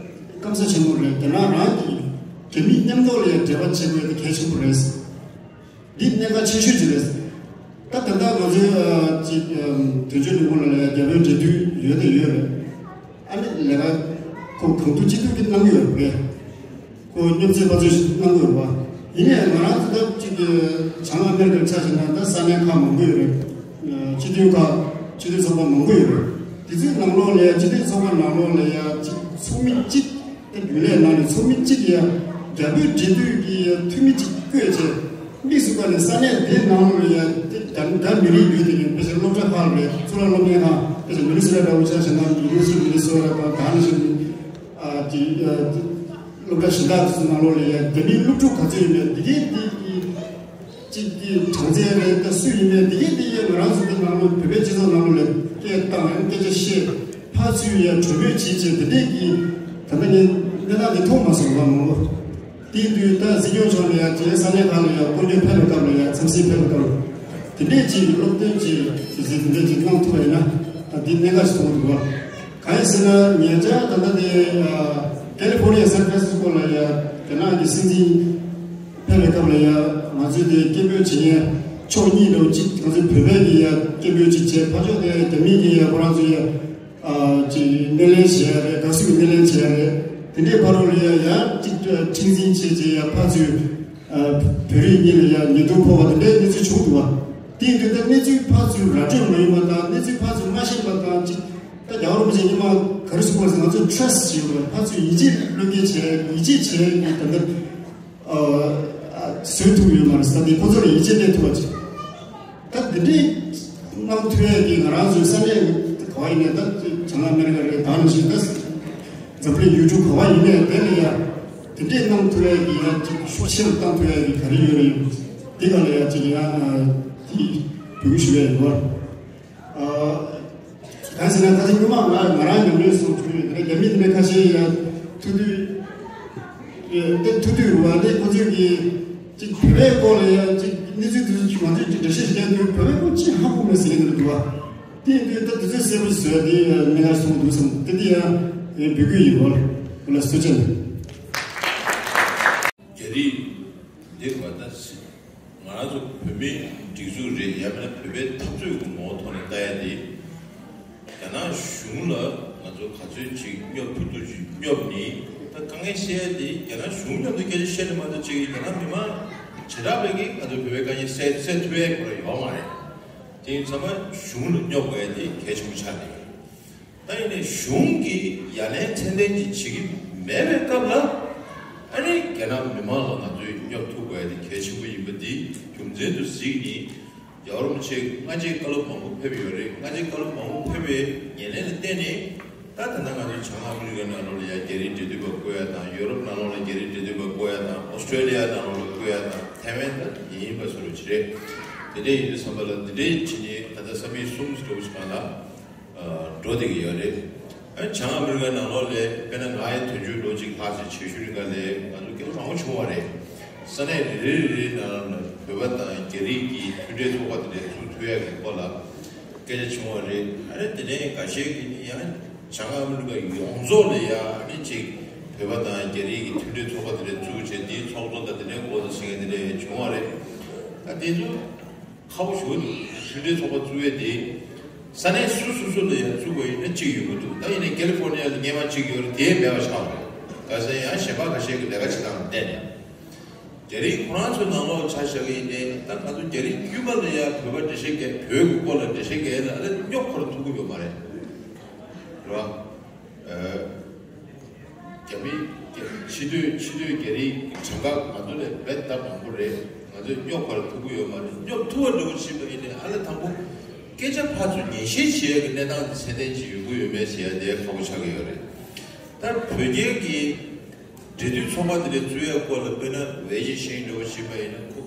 སྐམ་ས་ཆེན་པོ་རེད། རྒྱ་ནག་རང་གི་རྒྱ་མི་མཉམ་དུ་ལ་ཡ་འབྲེལ་བ་བྱེད་དགོས་ཡ་དེ་གལ་ཆེན་པོ་རེད། འདི་གནད་འགག་ཆེ་ཤོས་ཅིག་རེད། ད་ད་ལྟ་ང་ཚོའི། ཨ། ཅིག་ཨམ། དོན་གཅོད་ལས་ཁུངས་ལ་ཡ་རྒྱ་བོད་འབྲེལ་མཐུད་ཡོད་དང་ཡོད་རེད། ཨ་ནི་ལས་ཀ་ཁོ་གང་ཐུབ་ཅི་ཐུབ་ཀྱིས་གནང་གི་ཡོད་རེད། ཁོ་སྙོབ་འཛིང་པ་ཚོས་གནང་གི་ཡོད་རེད་པ། ཡིན་ནའི་ང་རང་ཚོ་ད་ཅིག་བྱང་ཨ་མེ་རི་ཀར་ཆ་བཞག་ན་ད་ས་གནས་ཁག་མང་པོ་ཡོད་རེད། སྤྱི་མཐུན་ཁག་སྤྱི་མཐུན་ཚོགས་པ་མང་པོ་ཡོད་རེད། དེ་ཚོའི་ནང་ལོགས་ལ་ཡ། སྤྱི་མཐུན་ཚོགས་པ་ནང་ལོགས་ལ་ཡ་ཅིག་ཚོགས་མི་གཅིག་ད་རྒྱུན་ལས་ནང་ནས་ཚོགས་མི་གཅིག་ཡ་རྒྱ་བོད་འབྲེལ་མཐུད་ཀྱི་ཡ་འཐུས་མི་གཅིག་བསྐོས་བྱས། དམིགས་སུ་བཀར་ནས་ས་གནས་དེའི་ནང་ལ་ཡ་དེ་རྒྱ་རྒྱ་མི་རིགས་ཡོད་དེ་ཡིན། དཔེ་ཆ་སློབ་གྲྭ་ཁག་ལ་རེད། གཙུག་ལག་སློབ་གཉེར་ཁང་། དཔེ་ཆ་མི་ནི་སོ་ཊ་འདྲ་བོ་ཆ་བཞག་ན་ཡུ་ནི་ཝར་སི་ཊི་མི་ནི་སོ་ཊ་དང་། ད་ནི་ཞིག་ཨ་དེ་ཨ་སློབ་གྲྭ་གཞན་དག་དེ་ཚོའི་ནང་ལོགས་ལ་ཡ་རྒྱ་མིའི་སློབ་ཕྲུག་ག་ཚོད་ཡོད་མེད་འདི་གའི་དེ་གི་ གཅིག་གི་གྲངས་ཚད་རེད། ད་སུ་ཡིན་མིན་དེ་གས་དེ་གས་ང་རང་ཚོ་འདི་ནང་ལོགས་བོད་པའི་སྤྱི་ཚོགས་ནང་ལོགས་ལ་སྐད་བཏང་ཡང་སྐད་ཆ་བཤད་ཕར་ཚུར་ཡ་གྲོས་མོལ་བྱེད་བྱེད་དེ་འདྲས་ཀྱི་ད་ལྟ་ངས་གནས་སྟངས་དེ་མཐོང་མ་སོང་བ་མང་པོ། དེའི་དུས་ད་སྲིད་སྐྱོང་མཆོག་ལ་ཡ་དེ་ས་གནས་ཁག་ལ་ཡ་སྐོར་སྐྱོད་ཕེབས་པའི་སྐབས་ལ་ཡ་འཚམས་གཟིགས་ཕེབས་པའི་སྐབས་དེ་འདྲས་ཀྱི་སློབ་སྟོན་ཅིག་དེ་ཚེ་དེ་འདྲས་ཀྱི་གནང་ཐུབ་པ་ཡིན་ན་ད་དེ་གནད་འགག་ཞིག་མཐོང་གི་འདུག་བ། གང་ཡིན་ཟེར་ན་ཉེ་ཆར་ད་ལྟ་དེ་ཀེ་ལི་ཧྥོར་ནི་ཡ་སན་ཕྲན་སིས་ཀོ་ལ་ཡ་རྒྱ་ནག་གི་སྲིད་འཛིན་ཕེབས་པའི་སྐབས་ལ་ཡ་ང་ཚོའི་དེ་སྐད་འབོད་བྱེད་མཁན་ཕྱོགས་གཉིས་འདྲ་བོ་གཅིག་ང་ཚོའི་བོད་པའི་གི་ཡ་སྐད་འབོད་ཅིག་བྱས། ཕར་ཕྱོགས་དེ་རྒྱ་མིའི་གི་ཡ་ཁོ་རང་ཚོའི་ཡ་ཅིག་སྣེ་ལེན་བྱེད་ཡ་རེད། དགའ་བསུ་གི་སྣེ་ལེན་བྱེད་ཡ་རེད། དེ་འདྲའི་བར་རོ་ལ་ཡ་ཡ་གཅིག་ཁྲིམས་འཛིན་བྱས་བྱས་ཡ་ཕར་ཚུར་བོད་རིགས་གཉིས་ལ་ཡ་ཉེས་རྡུང་ཕོག་པ་དེ་འདྲའི་གནས་ཚུལ་བྱུང་འདུག་བ། དེ་ཡིན་དུས་ད་གནས་ཚུལ་ཕར་ཚུར་ར་སྤྲོད་མ་ཡིན་པ་དང་གནས་ཚུལ་ཕར་ཚུར་མ་ཤེས་པ་དང་གཅིག་ད་རྒྱལ་བ་རིན་པོ་ཆེ་ཉི་མ་ག་རེ་ཟེར་དགོས་རེད་ཟེར་ན་ང་ཚོས་ཊྲ་སི་ཊི་བྱེད་དགོས། ཕར་ཚུར་ཡིད་ཆེས་བློས་འགེལ་བྱས་ཡིད་ཆེས་བྱས་ནས་ད་ལྟ་བཟོས་ཐུབ་ཡོད་མ་རེད་ཟེར་ཏེ་ཁོ་ཚོ་ལ་ཡིད་ཆེས་སླེབས་ཐུབ་པ་ཅིག་ད་འདི་འདྲའི་གནང་ཐུབ་ཡས་ཀྱི་ང་རང་ཚོའི་ས་གནས་ག་བ་ཡིན་ནའི་ད་བྱང་ཨ་མེ་རི་ཀ་རེད། ད་ནང་བཞིན་ད་འཛམ་བུ་གླིང་ཡུལ་གྲུ་ག་བ་ཡིན་ནའི་དེ་ལ་ཡ་དེ་འདྲའི་གནང་ཐུབ་ཡས་ཀྱི་ཡ་ཅིག་ཤུགས་ཆེ་རུ་གཏང་ཐུབ་ཡས་ཀྱི་ག་རེ་ཡོད་རེད། འདི་ག་ལ་ཡ་ཅིག་ཡ་དེ་འབོད་སྐུལ་ཞུ་ཡས་ཡིན་པ། གང་ཟེར་ན་ད་ལྟ་སྔོན་མ་ང་ང་རང་ཉམས་མྱོང་སོང་བྱུང་ཡོད་དེ་རྒྱ་མི་དེ་འདྲ་ཁ་ཤས་ཡ་ཐུག་དུས་ཨེ་དེ་ཐུག་དུས་རུ་བ་དེ་ཁོ་ཚོས་ཀྱི་ཅིག་བོད་པའི་སྐོར་ལ་ཡ་ཅིག་གནས་ཚུལ་དེ་ཚོ་ང་ཚོས་ཅིག་འགྲེལ་བཤད་ཞིག་བརྒྱབ་དུས་བོད་པའི་སྐོར་ཅིག་ཧ་གོ་མེད་ཟེར་གྱི་འདུག་བ། དེ་ཡིན་དུས་ད་དེ་ཚོས་གསལ་པོ་ཞིག་བཟོས་ཏེ་གནད་འགག་སོང་འདུག་བསམ་དེ་དེ་ཡང་ངས་འབོད་སྐུལ་ཡིན་པ་ལ་སུ་ཅན། རྒྱ་རིགས་འདི་བ་ད་སྲིད། ང་རང་ཚོ་བོད་མིའི་སྒྲིག་འཛུགས་རེད། ཡང་མིན་ན་བོད་པའི་འཐབ་རྩོད་ཀྱི་ངོ་བོ་ཐོག་ནས་ལྟ་ཡ་དེ། རྒྱ་ནག་གཞུང་ལ་ང་ཚོ་ག་ཚོད་ཅིག་སྙོབ་ཐུབ་ཐུབ་ཅིག་སྙོབ་ནི། ད་དཀའ་ངལ་བཤད་ཡ་དེ་རྒྱ་ནག་གཞུང་མཉམ་དུ་སྐད་ཆ་བཤད་ནས་མ་གཏོགས་ཅིག་རྒྱ་ནག་མི་མང་བྱེ་བྲག་པས་ཀྱིས་ང་ཚོ་བོད་པའི་དཀའ་ངལ་སེལ་སེལ་ཐུབ་ཡ་ཁོ་རང་ཡོད་མ་རེད། དེ་ཡིན་ཙང་མ་གཞུང་ལ་སྙོབ་དགོས་ཡ་དེ་གལ་ཆེན་པོ་ཆགས་ནས་ཡོད། ད་ཡིན་ནའི་གཞུང་གིས་ཡ་ལན་ཚད་ལྡན་ཅིག་བྱེད་ཀྱི་མེད་པའི་སྐབས་ལ། ཨ་ནི་རྒྱ་ནག་མི་མང་ལ་ང་ཚོས་སྙོབ་ཐུབ་དགོས་ཡ་དེ་གལ་ཆེན་པོ་ཡིན་པ་འདི་རྒྱུ་མཚན་དུ་གཟིགས་ནས། རྒྱལ་བ་རིན་པོ་ཆེ་སྔ་རྗེས་བཀའ་སློབ་མང་པོ་ཕེབས་ཡོད་རེད། སྔ་རྗེས་བཀའ་སློབ་མང་པོ་ཕེབས་པའི་ཉེར་ལེན་ལ་བརྟེན་ནས། ད་ད་ལྟ་ང་ཚོའི་བྱང་ཨ་མི་རི་ཀའི་ནང་ལོགས་ལ་ཡ་རྒྱ་རིགས་འབྲེལ་མཐུད་པ་བསྐོ་ཡ་དང་། ཡོ་རོབ་ནང་ལོགས་ལ་རྒྱ་རིགས་འབྲེལ་མཐུད་པ་བསྐོ་ཡ་དང་། ཨོ་སི་ཀྲེ་ལི་ཡ་ནང་ལོགས་ལ་བསྐོ་ཡ་དང་། ཐའེ་ཝན་ད་ཡིན་པ་བཟོ་འདྲ་ཅིག་རེད། དེ་འདྲ་ཡིན་དུས་ཙམ་པ་ལ་འདི་འདྲའི་བྱས་ནས་ད་ལྟ་ས་མིག་གསུམ་འདྲ་བོ་ཞིག་སྒང་ལ་འགྲོ་བསྡད་ཀྱི་ཡོད་རེད། ཨ་བྱང་ཨ་མི་རི་ཀའི་ནང་ལོགས་ལ་དཔེར་ན་ང་ཡི་དོན་གཅོད་ལོ་གཅིག་ལྷག་ཙམ་བྱེད་ཤུལ་ནས་ཀ་ལས་ང་ཚོ་སྐད་ཆ་མང་པོ་བྱུང་བ་རེད། ས་གནས་རེ་རེ་རེ་རེའི་ནང་ལ་བོད་པ་དང་རྒྱ་རིགས་ཀྱི་མཐུན་འབྲེལ་ཚོགས་པ་དེ་འདྲ་བཙུགས་ཐུབ་ཡག་གི་སྐོར་ལ་སྐད་ཆ་བྱུང་བ་རེད། ཨ་ནི་དེ་ནས་འགའ་ཤས་ཀྱིས་ནི་ཡང་བྱང་ཨ་མི་རི་ཀ་ཡོངས་རྫོགས་ལ་ཡ་ཨ་ནི་ཅིག་བོད་པ་དང་རྒྱ་རིགས་ཀྱི་མཐུན་འབྲེལ་ཚོགས་པ་དེ་འདྲ་བཙུགས་བྱས་དེའི་ཚོགས་གཙོ་དང་དེ་འདྲའི་འགོ་དང་ཟེར་མཁན་དེ་འདྲ་བྱུང་བ་རེད། ད་དེ་ཚོ་ཁག་པོ་ཞེ་པོ་འདུག་མཐུན་འབྲེལ་ཚོགས་པ་བཙུགས་ཡས་དེ། ས་གནས་སོ་སོ་སོ་ལ་ཡང་བཙུགས་པ་ཡིན་ན་གཅིག་ཡོང་གི་འདུག་ད་ཡིན་ནའི་ཀེ་ལི་ཧྥོར་ནི་ཡ་ལ་སྔོན་མ་གཅིག་ཡོད་རེད། དེ་མེད་པ་ཆགས་རེད། ག་ས་ཡང་གཞན་པ་ཁ་ཤས་ཀྱི་ལས་ཀ་བྱེད་སྟངས་ལ་བལྟས་ནས། རྒྱ་རིགས་ཁོ་རང་ཚོའི་ནང་ལོགས་ཆ་བཞག་གི་ཡིན་ནའི་ད་ང་ཚོ་རྒྱ་རིགས་དཀྱུས་མ་ལ་ཡ་བོད་པ་འགྲེལ་བཤད་རྒྱག་བོད་ཀྱི་སྐོར་ལ་འགྲེལ་བཤད་རྒྱག་ཡས་ལ་ཨ་ལས་སྙོབ་ཁོ་རང་ཐུབ་ཀྱི་ཡོད་མ་རེད། རེད་བ། རྒྱ་མི་རྒྱ་མི་ཕྱི་སྡོད་ཕྱི་སྡོད་རྒྱ་རིགས་གྲངས་ཀ་ང་ཚོ་ལས་རྦད་དེ་མང་པོ་རེད། ང་ཚོས་སྙོབ་པར་ཐུབ་ཀྱི་ཡོད་མ་རེད། སྙོབ་ཐུབ་པ་འདྲ་བོ་ཕྱིན་པ་ཡིན་ནའི་ཨ་ལས་དང་པོ་སྐད་ཆ་ཕར་ཚུར་ཉན་ཤེས་བྱེད་ཡག་གི་གནས་སྟངས་དེ་ཚད་ལྡན་ཅིག་ཡོང་གི་ཡོད་མེད་ཟེར་ཡ་དེ་ཁག་པོ་ཆགས་ཀྱི་ཡོད་རེད། ད་བོད་རྒྱའི་གི་འབྲེལ་མཐུད་ཚོགས་པ་དེ་འདྲ་བཙུགས་ཡག་སྐོར་ལ་དཔེར་ན་ཝེ་ཅིན་ཤིང་འདྲ་བོ་ཕྱིན་པ་ཡིན་ན་ཁོ།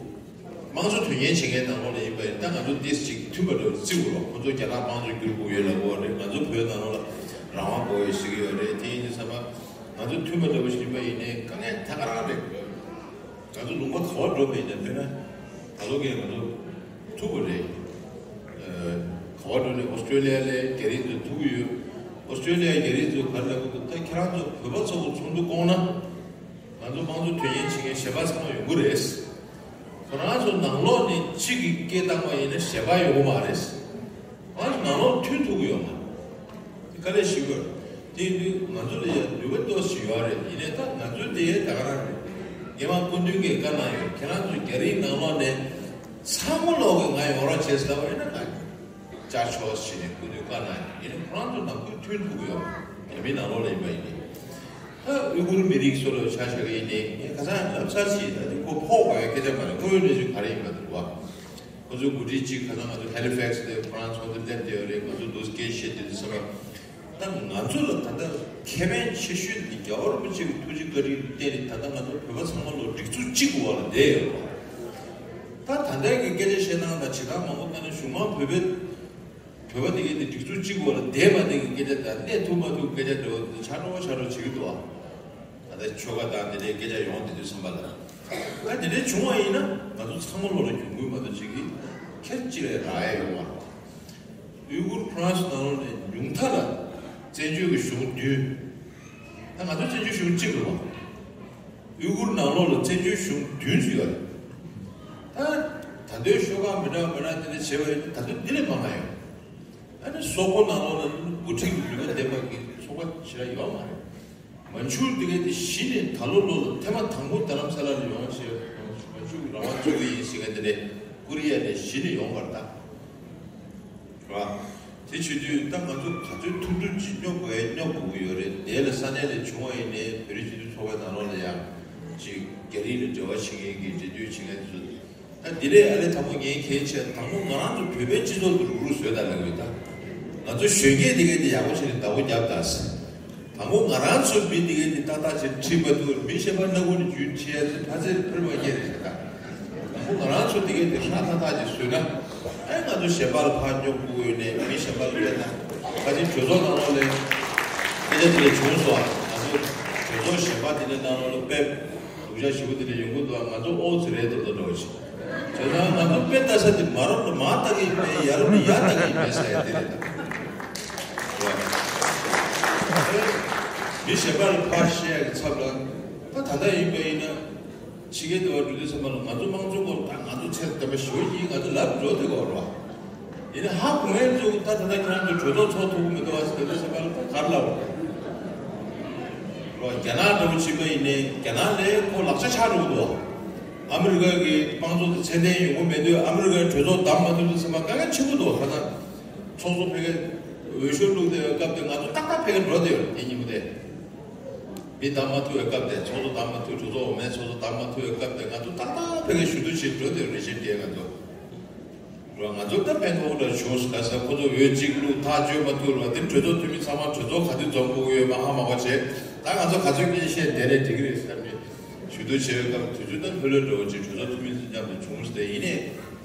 དམངས་གཙོ་དོན་གཉེར་བྱེད་མཁན་ནང་ལོགས་ལ་ཡིན་པ་ཡིན་ན་ད་ང་ཚོ་ཏོག་ཙམ་ཅིག་མཐུན་པ་འདྲ་བོ་བརྩི་དགོས་རེད། ཁོ་ཚོ་རྒྱ་ནག་དམངས་གཙོ་བསྒྱུར་དགོས་ཡོད་ལབ་ཀྱི་ཡོད་རེད། ང་ཚོ་བོད་ནང་ལོགས་ལ་རང་དབང་དགོས་ཡོད་ཟེར་གྱི་ཡོད་རེད། དེ་ཡིན་དུས་ཙམ་པ་ང་ཚོ་མཐུན་པ་འདྲ་བོ་ཞིག་ཡིན་པ་ཡིན་ནའི་དཀའ་ངལ་ད་ག་རང་རེད། ང་ཚོ་ལུང་པ་ག་པར་འགྲོ་བ་ཡིན་ནའི་དཔེར་ན་ད་ལོ་གིན་ང་ཚོ་ཐུག་པ་རེད། ག་པར་འགྲོ་ནའི་ཨོ་སི་ཀྲོ་ལི་ཡ་ལ་རྒྱ་རིགས་ཚོ་ཐུག་གི་ཡོད། ཨོ་སི་ཀྲོ་ལི་ཡ་རྒྱ་རིགས་ཚོ་ག་རེ་ལབ་ཀྱི་འདུག་ད་ཁྱེད་རང་ཚོ་བོད་པ་ཚོ་གི་ཚོགས་འདུ་བསྐོང་ན། ང་ཚོ་དམངས་གཙོ་དོན་གཉེར་བྱེད་མཁན་གཞན་པ་ཚང་མ་ཡོང་གི་རེད། ཁོ་རང་ཚོ་ནང་ལོགས་ནས་གཅིག་གིས་སྐད་བཏང་བ་ཡིན་ན་གཞན་པ་ཡོང་གི་མ་རེད། ང་ཚོ་ནང་ལོགས་མཐུན་ཐུབ་ཀྱི་ཡོད་མ་རེད། དེ་དཀའ་ལས་ཞིག་དགོས། དེ་ཡིན་དུས་ང་ཚོ་ལ་ཡང་ནུས་པ་ཏོག་ཙམ་ཡོད་རེད། ཡིན་ནའི་ད་ང་ཚོའི་དེ་ཡང་ད་ག་རང་རེད། ངས་མ་སྐུ་མདུན་གྱིས་བཀའ་གནང་ཡོད། ཁྱེད་རང་ཚོ་རྒྱ་རིགས་ནང་ལོགས་ནས་ཚང་མ་ལོག་གིས་ང་ཡོང་རོགས་བྱེད་ཟེར་བ་ཡིན་ན་ང་བཅར་ཆོག་ཟེར་ནས་སྐུ་མདུན་བཀའ་གནང་ཡོད། ཡིན་ནའི་ཁོ་རང་ཚོ་ནང་ཁུལ་མཐུན་ཐུབ་ཀྱི་ཡོད་མ་རེད། རྒྱ་མིའི་ནང་ལོགས་ལ་ཡིན་པ་ཡིན་ནའི། ད་ཨུ་གུར་མི་རིགས་ཚོ་ལ་ཆ་བཞག་གི་ཡིན་ནའི་ངས་ཁ་སང་ལབ་ཚར་ཞིག་ད་དེ་ཁོ་ཕོག་པའི་སྐད་ཆ་མ་རེད། དངོས་ཡོད་གནས་ཚུལ་ག་རེ་ཡིན་པ་དེ་རེད་བ། ཁོ་ཚོའི་འགོ་ཁྲིད་གཅིག་ཁ་སང་ང་ཚོ་ཧེ་ལི་ཕེག་སི་དེ་ཁོ་རང་ཚོགས་འདུ་སླེབས་བསྡད་ཡོད་རེད། ང་ཚོ་འདུག་སྐད་བཤད་དེ་འདུག་ཟེར་བ། ད་ང་ཚོ་ལ་ད་ལྟ་ཁེ་ཕན་ཆེ་ཤོས་འདི་རྒྱལ་བ་རིན་པོ་ཆེ་གི་ཐུགས་རྗེ་བཀའ་དྲིན་བརྟེན་ནས་ད་ལྟ་ང་ཚོ་བོད་པ་ཚང་མ་ལོ་སྒྲིག་འཛུགས་གཅིག་གི་འོག་ལ་བསྡད་ཡོད་རེད། ད་ད་ལྟའི་གི་སྐད་ཆ་བཤད་སྟངས་དང་བྱེད་སྟངས་མང་པོ་ལྟ་ན་གཞུང་མང་བོད་པའི་བོད་པ་དེ་གའི་དེ་སྒྲིག་འཛུགས་གཅིག་པོ་ལ་བསྡད་པ་དེ་གི་སྐད་ཆ་དང་གནས་ཐུབ་མ་ཐུབ་སྐད་ཆ་འདྲ་བོ་དེ་ཆགས་འགྲོ་ཆགས་འགྲོ་བྱེད་ཀྱི་འདུག་ཨ། ད་ལྟ་ཆོལ་ཁ་དང་དེ་འདྲའི་སྐད་ཆ་ཡོང་དེ་དུས་བསམ་པ་ལ། ད་དེ་འདྲའི་བྱུང་བ་ཡིན་ན་ང་ཚོ་ཚང་མ་བློ་ལ་གྱོང་གུན་མ་གཏོགས་ཅིག་གི་ཁྱེར་ཅི་རེད་རག་ཡ་ཡོད་མ་རེད། ཡུ་གུར་ཁོ་རང་ཚོ་ནང་ལོགས་ནས་ཉུང་མཐའ་ལ་བཙན་བྱོལ་གྱི་གཞུང་བདུན། ད་ང་ཚོ་བཙན་བྱོལ་གཞུང་གཅིག་རེད་བ། ཡུ་གུར་ནང་ལོགས་ལ་བཙན་བྱོལ་གཞུང་བདུན་ཞིག་ཡོད་རེད། ད་ད་ལྟའི་ཤོག་ཁག་མི་འདྲ་མི་འདྲ་དེ་འདྲ་བྱས་པ་ཡིན་ན་ད་ལྟ་འདི་ལས་མང་ང་ཡོད། ཨ་ནི་སོག་པོ་ནང་ལོགས་ལ་འགོ་ཁྲིད་ཀྱི་ནུས་པ་ལྡན་པ་གི་ཚོགས་པ་ཞེ་དྲག་ཡོད་མ་རེད། མན་ཇུར་དེ་གའི་དེ་གཞི་ནས་ད་ལོ་ལོ་ལ་ཐེངས་མ་དང་པོ་རྡ་རམ་ས་ལ་ལ་ཡོང་བྱས་མན་ཇུར་གྱི་རང་དབང་བཙུགས་ཀྱི་ཡིན་ཟེར་མཁན་དེ་ནས་ཀོ་རི་ཡ་ནས་གཞི་ནས་ཡོང་བར་ད། རེད་བ། དེ་བྱེད་དུས་ད་ང་ཚོ་ག་ཚོད་ཐུབ་ཐུབ་ཅིག་སྙོབ་དགོས་སྙོབ་དགོས་ཀྱི་ཡོད་རེད། དེ་ལ་ས་གནས་ལ་བྱུང་བ་ཡིན་ནའི་བོད་རིགས་སྤྱི་མཐུན་ཚོགས་པའི་ནང་ལོགས་ལ་ཡང་ཅིག་རྒྱ་རིགས་ལ་འབྲེལ་བ་བྱེད་མཁན་གྱི་འབྲེལ་མཐུད་བྱེད་མཁན་དེ་ཚོ། ད་འདི་ལས་ཨ་ལས་དང་པོ་ངས་གལ་ཆེ་དང་པོ་ང་རང་ཚོ་བོད་པའི་སྤྱི་ཚོགས་འདི་རུག་རུག་བཟོས་དང་ལབ་ཡོད་ད། ང་ཚོ་གཞོན་སྐྱེས་འདི་གས་འདི་ཡག་པོ་བྱས་ནས་བདག་པོ་རྒྱབ་དང་ཟེར། དང་པོ་ང་རང་ཚོའི་མི་འདི་གས་འདི་ཏག་ཏག་བྱས་ཁྲིད་མ་ཐུབ། མི་གཞན་པ་སྣ་ཁུག་ནས་རྒྱུན་ཁྲིད་ཡ་ཚེ་ཕ་ཚེ་ཕེར་མ་སྐྱེས་རེད་ཟེར་ད། དང་པོ་ང་རང་ཚོ་འདི་གས་འདི་ཧྲ་ཐག་ཐག་ཅིག་བཟོས་ན། ཨེ་ང་ཚོ་གཞན་པ་ལ་ཕར་སྙོབ་དགོས་ཡོད་ནས་མི་གཞན་པ་ལ་དཔེར་ན་ཕལ་ཆེར་གྲོས་ཚོགས་ནང་ལོགས་ལ་སྐད་ཆ་དེ་འདྲ་བྱུང་སོང་ཨ། ང་ཚོ་གྲོས་ཚོགས་གཞན་པ་དེ་འདྲའི་ནང་ལོགས་ལ་དཔེ་སྡུག་ཅག་ཞེ་པོ་དེ་འདྲ་ཡོང་གི་འདུག་ཨ། ང་ཚོ་ཨོ་ཙི་རེད་འདུག་ད་འགྲོ་ཅིག་བྱས་ཙང་ང་ཚོ་དཔེ་ལྟ་ས་དེ་མ་རབས་ལ་མར་ལྟ་གི་ཡིན་པས་ཡ་རབས་ལ་ཡར་ལྟ་གི་ཡིན་པས་ཟེར་ཡ་དེ་རེད་ད། མི་གཞན་པ་ལ་ཕར་བཤད་ཡ་གི་ཚབ་ལ་ད་ད་ལྟ་ཡིན་པ་ཡིན་ན། ཕྱི་རྒྱལ་དུ་བ་འགྲོ་དུས་ཙམ་པ་ལ་ང་ཚོ་དམངས་གཙོ་སྐོར་ད་ང་ཚོ་ཚད་ལྡན་པ་ཞེ་པོ་ཅིག་ང་ཚོ་ལབ་འགྲོ་དེ་གོ་རོ། ཡིན་ན་ཧ་གོ་མཁན་ཚོ་ད་ད་ལྟ་ཁྱེད་རང་ཚོ་གྲོས་ཚོགས་ཚོགས་ཐུབ་ཀྱི་མི་འདུག་ཨ་ཟེར་དུས་ཙམ་པ་ལ་ད་ག་རེ་ལབ་རོ། རྒྱ་ནག་འདྲ་བོ་ཕྱིན་པ་ཡིན་ནའི་རྒྱ་ནག་ལས་ཁོ་ལག་ཆ་ཆག་འགྲོ་གི་འདུག་ཨ་མི་རི་ཀ་གི་དམངས་གཙོ་དེ་ཚད་ལྡན་ཡོང་གི་མེད་དུས་ཨ་མི་རི་ཀའི་གྲོས་ཚོགས་བདམས་མ་ཐུབ་དུས་ཙམ་པ་དཀའ་ངལ་ཆེན་པོ་འདུག་ཁ་སང་ཚོགས་གཙོ་ཕ་གིར་འོས་ཤོག་བླུགས་བསྡད་པའི་སྐབས་དེ་ང་ཚོ་ཏག་ཏག་ཕ་གིར་འགྲོ་བསྡད་ཡོད་དེ་ཉིན་མོ་དེ། མི་བདམས་མ་ཐུབ་པའི་སྐབས་དེ་ཚོགས་གཙོ་བདམས་མ་ཐུབ་གྲོས་ཚོགས་འོག་མའི་ཚོགས་གཙོ་བདམས་མ་ཐུབ་པའི་སྐབས་དེ་ང་ཚོ་ཏག་ཏག་ཕ་གིར་ཞུ་གཏུག་བྱེད་འགྲོ་བསྡད་ཡོད་རེ་ཞིག་དེ་ང་ཚོ། རོ་ང་ཚོ་ད་ཕན་ཐོགས་འདྲ་བྱུང་ཟེར་ཁ་སང་ཁོ་ཚོ་འོས་གཅིག་བླུགས་ཐག་གཅོད་མ་ཐུབ་རོ་དེ་གྲོས་ཚོགས་འཐུས་མི་ཚང་མ་གྲོས་ཚོགས་ག་དུས་འཛོམས་དགོས་ཀྱི་ཡོད་མ་ཧ་མ་གོ་བྱས་ད་ང་ཚོ་ག་ཚོད་སྐད་ཆ་བཤད་བསྡད་རེད་འགྲིག་གི་རེད་ཟེར་ནས་ཞུ་གཏུག་བྱས་པའི་སྐབས་དུས་ཚོད་ད་ལྷོད་ལྷོད་འགྲོ་བ་ཅིག་གྲོས་ཚོགས་འཐུས་མི་ཚོ་མཉམ་དུ་བྱུང་ཟེར་ཡིན་ནས་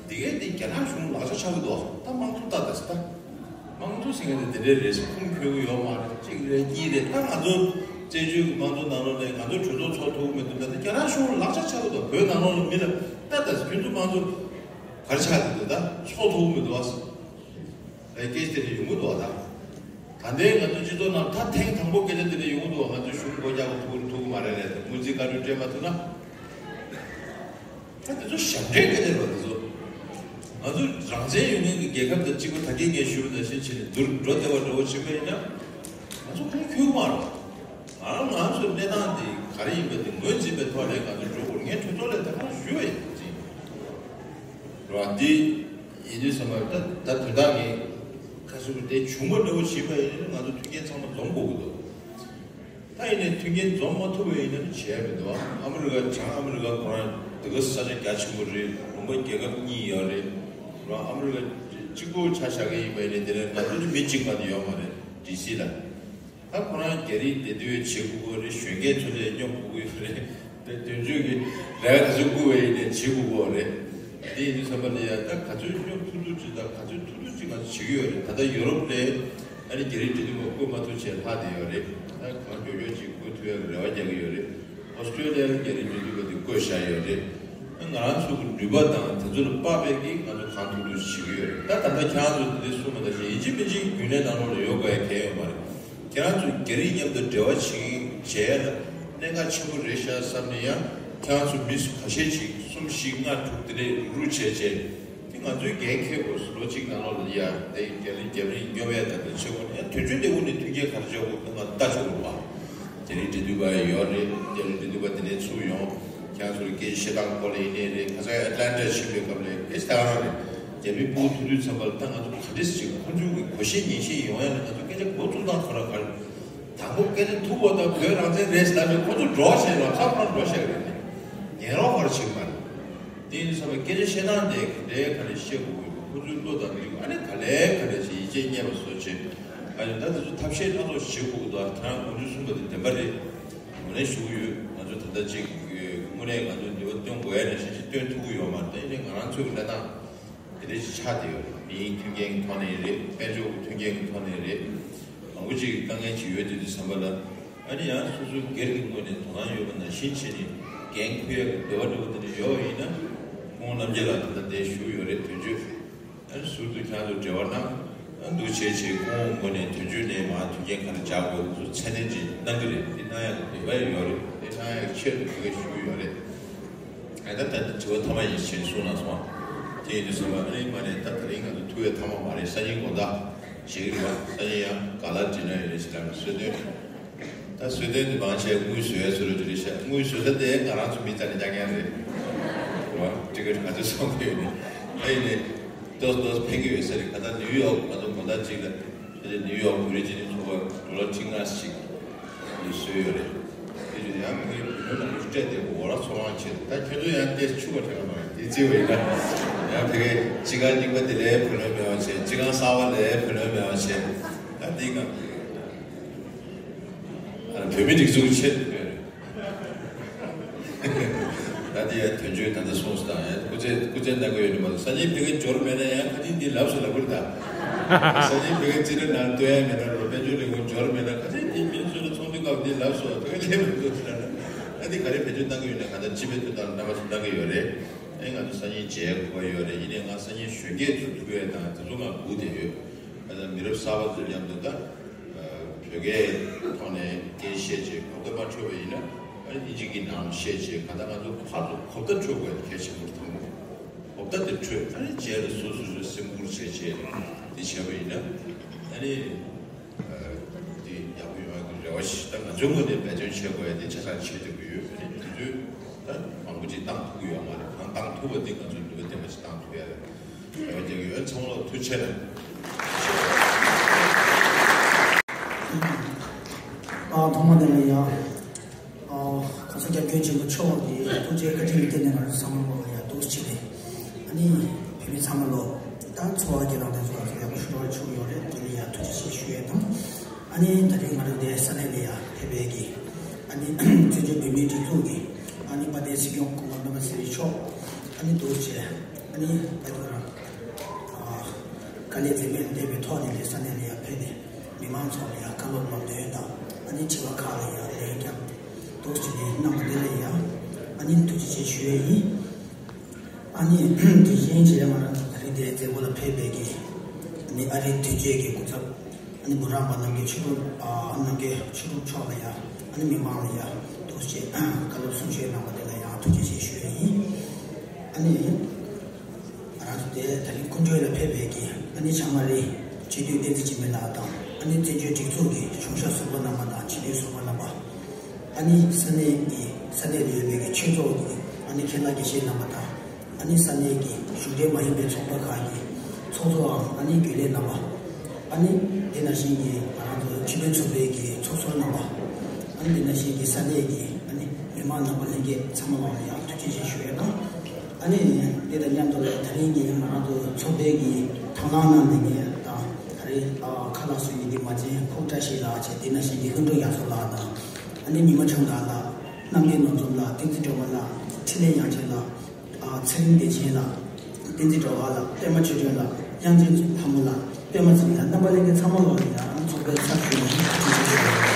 འདི་གས་འདི་རྒྱ་ནག་གཞུང་ལག་ཆ་ཆག་གི་འདུག་ད་དམངས་གཙོ་ལྟ་ད་ཟེར་ད། དམངས་གཙོ་ཟེར་མཁན་དེ་དེ་འདྲས་རེད་ཟེར་ཁུངས་འཁྱོལ་གི་ཡོད་མ་རེད། གཅིག་རེད་གཉིས་རེད། ད་ང་ཚོ་བཙན་བྱོལ་གྱི་དམངས་གཙོ་ནང་ལོགས་ནས་ང་ཚོ་གྲོས་ཚོགས་ཚོགས་ཐུབ་ཀྱི་མི་འདུག་ད་ལྟ་རྒྱ་ནག་གཞུང་ལག་ཆ་ཆག་གི་འདུག་བོད་ནང་ལོགས་ལ་མི་ལ་ལྟ་ད་ཁྱོད་ཚོ་དམངས་གཙོ་ག་རེ་ཆགས་ཀྱི་འདུག་ད་ཚོགས་ཐུབ་ཀྱི་མི་འདུག་ཨ་ཟེར། ད་སྐད་ཆ་དེ་འདྲ་ཡོང་གི་འདུག་ཨ། ད་ད་ལྟའི་ང་ཚོ་སྤྱི་ཚོགས་ནང་ད་ཐེངས་དང་པོ་སྐད་ཆ་དེ་འདྲ་ཡོང་གི་འདུག་ང་ཚོ་གཞུང་སྒོ་རྒྱག་གི་ཐུབ་ཐུབ་ཀྱི་མ་རེད་ལབ་ད་སྔོན་རྩིས་བཀའ་འཁྲོལ་སྤྲད་མ་ཐུབ་ན། ད་དེ་ཚོ་ཞབས་འདྲེན་སྐད་ཆ་རེད་བ་དེ་ཚོ། ང་ཚོ་རང་བཙན་ཡོད་མཁན་གྱི་རྒྱལ་ཁབ་དང་གཅིག་པ་ད་གིན་ངས་ཞུས་པ་ནང་བཞིན་བྱས་ནས་འདུར་འགྲོ་བདེ་བ་འགྲོ་བ་ཕྱིན་པ་ཡིན་ན། ང་ཚོ་ཁུངས་འཁྱོལ་མ་རེད། ང་རང་ང་ཚོའི་གནས་སྟངས་འདི་ག་རེ་ཡིན་པ་འདི་ངོས་འཛིན་པའི་ཐོག་ནས་ང་ཚོ་འགྲོ་དགོས་ངས་གྲོས་ཚོགས་ལ་ད་ག་རང་ཞུས་པ་ཡིན་ཅིང་། རེད་བ་འདི་ཡིན་དུས་ཙམ་པ་ད་ད་དོན་དག་ངས་ཁ་སུ་དེ་བྱུང་བ་འདྲ་བོ་བྱས་པ་ཡིན་ན་ང་ཚོ་མཐུན་རྐྱེན་ཚང་མ་འཛོམས་དགོས་ཀྱི་འདུག་ད་ཡིན་ནའི་མཐུན་རྐྱེན་འཛོམས་མ་ཐུབ་པ་ཡིན་ན་བྱས་མི་འདུག་ཨ་མི་རི་ཀ་བྱང་ཨ་མི་རི་ཀ་ཁོ་རང་དེ་ག་ས་ཆ་རྒྱ་ཆེན་པོ་རེད། ལུང་པ་རྒྱལ་ཁབ་གཉིས་ཡོད་རེད། རང་ཨ་མི་རི་ཀ་གཅིག་པུ་ཆ་བཞག་གི་ཡིན་པ་ཡིན་ནའི་དེ་ལས་ང་ཚོ་ནི་མི་གཅིག་མ་གཏོགས་ཡོད་མ་རེད་ཌི་སི་ལ། ད་ཁོ་རང་རྒྱ་རིགས་དེ་དུས་བྱེད་དགོས་ཀྱི་རེད། གཞོན་སྐྱེས་ཚོ་ལ་སྙོབ་དགོས་ཀྱི་རེད། དེ་དོན་གཅོད་ཀྱི་ལས་ཀ་ཚོ་བསྐུར་བ་ཡིན་ནའི་བྱེད་དགོས་ཀྱི་རེད། དེ་ཡིན་དུས་ཙམ་པ་ལ་ཡ་ད་ག་ཚོད་སྙོབ་ཐུབ་ཐུབ་ཅིག་དང་ག་ཚོད་ཐུབ་ཐུབ་ཅིག་ང་ཚོ་བྱེད་ཀྱི་ཡོད་རེད། ད་ལྟ་ཡོ་རོབ་ལ་ཨ་ནི་རྒྱ་རིགས་འབྲེལ་མཐུད་པ་བསྐོ་མ་ཐུབ་བྱས་ལྷག་བསྡད་ཡོད་རེད། ད་གང་མགྱོགས་མགྱོགས་ཅིག་བསྐོ་ཐུབ་ཡག་གི་རེ་བ་རྒྱག་གི་ཡོད་རེད། ཨོ་སི་ཀྲོ་ལི་ཡ་ལ་རྒྱ་རིགས་འབྲེལ་མཐུད་པ་དེ་བསྐོས་བཞག་ཡོད་རེད། ང་རང་ཚོ་གི་ནུས་པ་དང་དེ་ཚོ་ལ་དཔག་པའི་གི་ང་ཚོ་གང་ཐུབ་ཐུབ་བྱེད་ཀྱི་ཡོད་རེད། ད་ད་ལྟ་ཁྱེད་རང་ཚོ་འདི་འདྲ་གསུངས་པ་ནང་བཞིན་ཡིན་གཅིག་མིན་གཅིག་རྒྱུན་ལས་ནང་ལོགས་ལ་ཡོད་དགོས་ཡ་གལ་ཡོད་མ་རེད། ཁྱེད་རང་ཚོ་རྒྱ་རིགས་མཉམ་དུ་འབྲེལ་བ་བྱེད་བྱེད་ཡ་ལ་གནད་འགག་ཆེན་པོ་རེད་ཤག་བསམ་ནས་ཡང་ཁྱེད་རང་ཚོ་མི་སུ་ཁ་ཤས་ཅིག་གསུམ་བཞི་ལྔ་དྲུག་དེ་འདྲས་རུག་རུག་བྱས་བྱས། དེ་ང་ཚོའི་འགན་འཁྱེར་དགོས་སུ་ལོ་གཅིག་ནང་ལོགས་ལ་ཡ་དེ་རྒྱ་རིགས་རྒྱ་རིགས་སྙོབ་ཡ་དང་དེ་བྱེད་དགོས་ན་ཡང་དོན་གཅོད་དེ་འུ་ནས་མཐུན་རྐྱེན་ག་རེ་བྱེད་དགོས་ང་ལྟ་ཆོག་གི་རེད་བ། རྒྱ་རིགས་འབྲེལ་མཐུད་པ་ཡོད་རེད། རྒྱ་རིགས་འབྲེལ་མཐུད་པ་དེ་ནས་ཚུར་ཡོང་། ཁྱེད་ཚོར་སྐད་ཆ་བཤད་སྟངས་སྐོར་ལ་ཡིན་ནའི་རེད། ཁ་སང་ཨེ་ཊ་ལན་ཊ་ཕྱིན་པའི་སྐབས་ལ་སྐད་ཆ་ད་ག་རང་རེད། རྒྱ་མི་སྤུ་གུ་ཐུག་དུས་ཙམ་པ་ལ་ད་ང་ཚོ་ག་འདྲས་ཅིག་ཁོང་ཚོའི་གི་གོ་ཤེས་ཉན་ཤེས་ཡོང་ཡ་ལ་ང་ཚོ་སྐད་ཆ་འགོ་བཙུགས་སྟངས་ཁོ་རང་ག་རེ། དང་པོ་སྐད་ཆ་ཐུག་པ་དང་བོད་རང་བཙན་རེད་ཟེར་ལབ་ནས་ཁོང་ཚོ་འགྲོ་བྱས་ལམ་སང་ཁོ་རང་འགྲོ་བཤད་གི་རེད། ཉན་རོགས་ག་རེ་བྱེད་གི་མ་རེད། དེ་ཡིན་ཙང་སྐད་ཆ་བཤད་སྟངས་དེ་ག་འདྲའི་ག་འདྲ་བཤད་དགོས་ཀྱི་ཡོད། ཁོ་ཚོའི་བློ་དང་མི་ཨ་ནི་ག་ལེ་ག་འདྲ་ཞིག་ཡིད་ཆེས་རྙེད་པ་བཟོ་བྱས། ཨ་ནི་ད་དེ་ཚོ་ཐབས་ཤེས་སྣ་ཚོགས་ཤིག་བྱེད་དགོས་ཀྱི་འདུག་ཨ་ཁྱེད་རང་དགོངས་ཚུལ་གསུངས་པ་དེ་བདེན་པ་རེད། ངོས་ལེན་ཞུ་གི་ཡོད། ང་ཚོ་ད་ལྟ་ཅིག་དངོས་གནས་ང་ཚོ་ནུས་པ་བཏོན་དགོས་ཡ་ནང་བཞིན་ཅིག་ སྟོན་ཐུབ་ཀྱི་ཡོད་མ་རེད། དེ་ནི་ང་རང་ཚོའི་གནས་སྟངས་དེ་འདྲ་ཞིག་ཆགས་བསྡད་ཡོད་རེད། མིའི་མཐུན་རྐྱེན་གྱི་ཐོག་ནས་རེད། དཔལ་འབྱོར་གྱི་མཐུན་རྐྱེན་གྱི་ཐོག་ནས་རེད། མང་པོ་ཅིག་དཀའ་ངལ་ཅིག་ཡོད་དུས་དུས་ཙམ་པ་ལ། ཨ་ནི་ཡང་སོ་སོའི་སྒེར་གྱི་ངོས་ནས་དོ་སྣང་ཡོད་པ་ནང་བཞིན་བྱས་ནས་འགན་འཁུར་ཡག་གི་འདོད་པ་འདྲ་བོ་དེ་འདྲ་ཡོད་པ་ཡིན་ན། ཁོང་རྣམ་རྒྱལ་ལགས་ད་ལྟ་འདིར་བཞུགས་ཡོད་རེད། དོན་གཅོད། ཨ་ནི་ཟུར་དུ་ཁྱེད་རང་ཚོ་འབྲེལ་བ་གནང་། ཨ་འདུག་བྱས་བྱས་ཁོང་ངོས་ནས་དོན་གཅོད་ནས་མར་མཐུན་རྐྱེན་ག་རེ་སྦྱར་དགོས་དེ་ཚོ་ཚད་ལྡན་ཅིག་གནང་གི་རེད། དེ་གནང་ཡག་གི་འདོད་པ་ཡོད་རེད། དེ་གནང་ཡག་ཆེད་དུ་དེ་ག་ཞུ་གི་ཡོད་རེད། ཨ་ད་ད་ལྟ་དྲི་བ་མཐའ་མ་ཡིན་ཞེས་གསུངས་གནང་སོང་། དེ་ཡིན་དུས་ཙམ་པ་ཨ་ནི་མ་ནས་ད་དེ་རིང་ང་ཚོ་ཐུག་པའི་མཐའ་མ་མ་རེད། སང་ཉིན་དགོང་དག་བྱེད་ཀྱི་རེད་པ། སང་ཉིན་ཡང་ག་ལ་འགྲིག་ན་ཡོད་རེད་ཞེས་ལབ་ནས་གསོལ་སྟོན། ད་གསོལ་སྟོན་དེ་མང་ཆེ་དངུལ་བཟོ་ཡ་ཚོ་ལ་འདྲི་རེད་ཤག་དངུལ་བཟོ་ས་དེ་ང་རང་ཚོ་མི་རྩ་ནས་རྒྱག་མཁན་རེད། རེད་པ། ཊི་ཀེ་ཊི་ག་ཚོད་བཟོ་གི་ཡོད་ནས། ཨ་ཡིན་ནས་ཏོག་ཙམ་ཏོག་ཙམ་ཕན་གི་ཡོད་ས་རེད། ག་ད་ནིའུ་ཡོག་ང་ཚོ་དགོང་དག་གཅིག་ལ་ཨ་ནི་ནིའུ་ཡོག་བོད་རིགས་སྤྱི་མཐུན་ཚོགས་པ་ཌོ་ལར་ཁྲི་ལྔ་ཞིག་འདི་བཟོས་ཡོད་རེད། དེ་བཞིན་ཡང་ཕ་གིའི་བོད་ལྗོངས་ནང་ལ་སྤྲད་དེ་འོ་ར་ཚོང་ཁང་བྱས། ད་ཁྱོད་ཚོ་ཡང་ཏེ་ཆུ་བ་ཁྲེལ་མ་རེད། དེ་བརྩིས་པ་ཡིན་ན་ཡང་ཕ་གིའི་སྤྱི་ཁང་རྙིང་པ་དེ་ལས་བུ་ལོན་མེད་པ་བྱས། སྤྱི་ཁང་གསར་པ་ལས་བུ་ལོན་མེད་པ་བྱས། ད་འདི་ག་ཨ་བོད་མི་སྒྲིག་འཛུགས་ཆེད་དུ་ཕེབས་རེད། ད་དེ་ཡང་དོན་གཅོད་ད་ལྟ་གསུངས་སོང་། ད་ཡང་སྐུ་ཚེ་སྐུ་ཚེ་གནང་གི་ཡོད་ནི་མ་གཏོགས། སང་ཉིན་ཕ་གིར་འབྱོར་མེད་ན་ཡང་ཁ་ཅིག་འདི་ལབ་སོང་ལབ་དགོས་རེད་ད། སང་ཉིན་ཕ་གིར་རྩིས་ཁྲ་ནང་སྟོན་ཡ་མེད་ན། རོ་དཔལ་འབྱོར་ལས་ཁུངས་འབྱོར་མེད་ན། ཁ་ཅིག་འདི་མི་ཚོ་ལ་ཚོགས་འདུ་སྐབས་འདི་ལབ་སོང་། ཕ་གིར་སླེབས་མི་འདུག་ཟེར་ན། ཨ་འདི་ག་རེ་བེད་སྤྱོད་གནང་གི་ཡོད་ན་ག་ད་སྤྱི་པའི་དོན་དག་ལ་རྣམ་པ་ཚོ་གནང་གི་ཡོད་རེད། ཨ་ང་ཚོ་སང་ཉིན་མཇལ་དགོས་ཡོད་རེད། ཡིན་ནའི་ང་སང་ཉིན་གཞོན་སྐྱེས་ཚོ་ཐུག་ཡ་དང་དེ་ཚོ་ང་སྒུག་བསྡད་ཡོད། ཨ་ད་མི་རབས་གསར་པ་ཚོ་མཉམ་དུ་ད། བོད་སྐད་ཐོག་ནས་སྐད་བཤད་བྱས་གོ་བརྡ་མ་འཕྲོད་པ་ཡིན་ན། ཨ་ནི་ཨིན་ཇི་གི་ནང་བཤད་བྱས་ག་ད་ང་ཚོ་ཕར་ཚུར་གོ་བརྡ་འཕྲོད་དགོས་གལ་ཆེན་པོ་མཐོང་གི། གོ་བརྡ་དེ་འཕྲོད། ཨ་ནི་རྗེས་ལ་སོ་སོ་སོའི་སེམས་ཁུར་བྱས་བྱས་དེ་བྱས་པ་ཡིན་ན། ཨ་ནི་དེ་ཡག་པོ་ཡོང་ཡག་གི་རེ་བ་ཞིག་ད་ང་ཚོའི་ངོས་ནས་འབད་བརྩོན་བྱེད་དགོས་ཡ་དེ་ཆ་ཚང་བྱེད་ཐུབ་ཀྱི་ཡོད། ཨ་ནི་དུས་ཚོད་ད་མང་པོ་ཅིག་བཏང་ཐུབ་ཀྱི་ཡོད་མ་རེད། གང་བཏང་ཐུབ་པ་དེ་ང་ཚོས་ནུས་པ་ལྡན་པ་ཞིག་བཏང་ཐུབ་ཡ་རེད། རེ་བ་རྒྱག་གི་ཡོད། ཚང་མ་ལ་ཐུགས་རྗེ་ཆེ། ཨ་ཐོག་མ་དེ་ལ་ཡང་ཨ་གོང་ས་སྐྱབས་མགོན་ཆེན་པོ་མཆོག་གི་ཐུགས་རྗེ་བཀའ་དྲིན་གྱི་སྟེང་ནས་ང་ཚོ་ཚང་མ་ལོ་ལ་ཡང་ཐུགས་རྗེ་ཆེ། ཨ་ནི་བོད་མི་ཚང་མ་ལོ་ད་འཚོ་བ་སྐྱེལ་སྟངས་དེ་ཚོ་ལ་ཡག་པོ་ཞེ་དྲག་བྱུང་ཡོད་རེད། དེ་ལ་ཡང་ཐུགས་རྗེ་ཆེ་ཞུ་ཡས་དང་། ཨ་ནི་ད་རེས་ང་རང་འདིར་ས་གནས་ལ་ཡང་ཕེབས་པའི་གི་ཨ་ནི་བཙན་བྱོལ་བོད་མིའི་སྒྲིག་འཛུགས་ཀྱི་ཨ་ནི་དཔལ་ལྡན་སྲིད་སྐྱོང་སྐུ་ངོ་སྨན་པ་ཚེ་རིང་མཆོག་ཨ་ནི་འདུག་བྱས། ཨ་ནི་ད་དུང་རང་ཨ་དཀའ་ལས་འཛེམས་མེད་འདས་པའི་ཐོག་ནས་ལས་ས་གནས་ལ་ཡང་ཕེབས་ནས་མི་མང་ཚོ་ལ་ཡང་བཀའ་སློབ་ལམ་སྟོན་དང་། ཨ་ནི་དྲི་བ་ཁག་ལ་ཡང་ལན་རྒྱབ་འདུག་བྱས་ནས་གནང་བ་དེ་ལ་ཡང་ཨ་ནི་ཐུགས་རྗེ་ཆེ་ཞུ་ཡས་ཡིན། ཨ་ནི་དེ་བཞིན་བྱས་ང་རང་ཚོ་ད་རེས་འདིར་མཛད་སྒོ་ལ་ཕེབས་པའི་གི་ཨ་ནི་ཨ་རིའི་དོན་གཅོད་ཀྱི་སྐུ་ཚབ་ཨ་ནི་མུ་རམ་པ་རྣམ་རྒྱལ་ཆོས་གྲུབ་ཨ་རྣམ་རྒྱལ་ཆོས་གྲུབ་མཆོག་ལ་ཡང་ཨ་ནི་མི་མང་ལ་ཡང་ཐུགས་རྗེ་ཆེ་བཀའ་སློབ་གསུང་ཆོས་གནང་བ་དེ་ལ་ཡང་ཐུགས་རྗེ་ཆེ་ཞུ་ཡས་ཡིན། ཨ་ནི་ང་རང་ཚོ་དེ་ད་རིང་སྐུ་མགྲོན་ལ་ཕེབས་པའི་གི་ཨ་ནི་ཆ་མ་རི་སྤྱི་འཐུས་བསྟན་འཛིན་འཇིགས་མེད་ལགས་དང་། ཨ་ནི་བཙན་བྱོལ་སྒྲིག་འཛུགས་ཀྱི་གཞུང་ཞབས་ཟུར་པ་རྣམ་པ་དང་སྤྱི་འཐུས་ཟུར་པ་རྣམ་པ། ཨ་ནི་ས་གནས་ཀྱི་ས་གནས་ལ་ཡོད་པའི་གི་ཆོས་ཚོགས་ཀྱི་ཨ་ནི་མཁན་བླ་དགེ་བཤེས་རྣམ་པ་དང་། ཨ་ནི་ས་གནས་ཀྱི་གཞུང་འབྲེལ་མ་ཡིན་པའི་ཚོགས་པ་ཁག་གི་ཚོགས་གཙོའམ་ཨ་ནི་རྒྱུན་ལས་རྣམ་པ། ཨ་ནི་དེ་ནང་བཞིན་གྱི་ང་རང་ཚོ་སྤྱི་མཐུན་ཚོགས་པའི་གི་ཚོགས་ཟུར་རྣམ་པ། ཨ་ནི་དེ་ནང་བཞིན་གྱི་ས་གནས་ཀྱི་ཨ་ནི་མི་མང་རྣམ་པ་ལྷན་རྒྱས་ཚང་མ་ལ་ཡང་ཐུགས་རྗེ་ཆེ་ཞུ་ཡས་དང་། ཨ་ནི་དེ་དང་མཉམ་དུ་ལ་ད་རིང་གི་ང་རང་ཚོ་ཚོགས་པའི་གི་དང་བླངས་གནང་ནས་ངས་དང་ད་རེས་ཨ་ཁ་ལག་བཟོ་མཁན་འདི་མ་བྱན་ཕུག་བཀྲ་ཤིས་ལགས་བྱས། དེ་ནང་བཞིན་གྱི་ལྷུན་གྲུབ་རྒྱ་མཚོ་ལགས་དང་། ཨ་ནི་མི་མ་ཆུང་ལགས་ལ། རྣམ་རྒྱལ་ནོར་འཛོམས་ལགས། བསྟན་འཛིན་སྒྲོལ་མ་ལགས། འཕྲིན་ལས་དབྱངས་ཅན་ལགས། ཨ་ཚེ་རིང་བདེ་ཆེན་ལགས། བསྟན་འཛིན་སྒྲོལ་དཀར་ལགས། པད་མ་ཆོས་སྒྲོན་ལགས། དབྱངས་ཅན་ལྷ་མོ་ལགས། པད་མ་ཚེ་རིང་ལགས། རྣམ་པ་ལྷན་རྒྱས་ཚང་མ་ལོ་ལ་ཡང་ཚོགས་པའི་ཚབ་ཞུས་ནས་ཐུགས་རྗེ་ཆེ།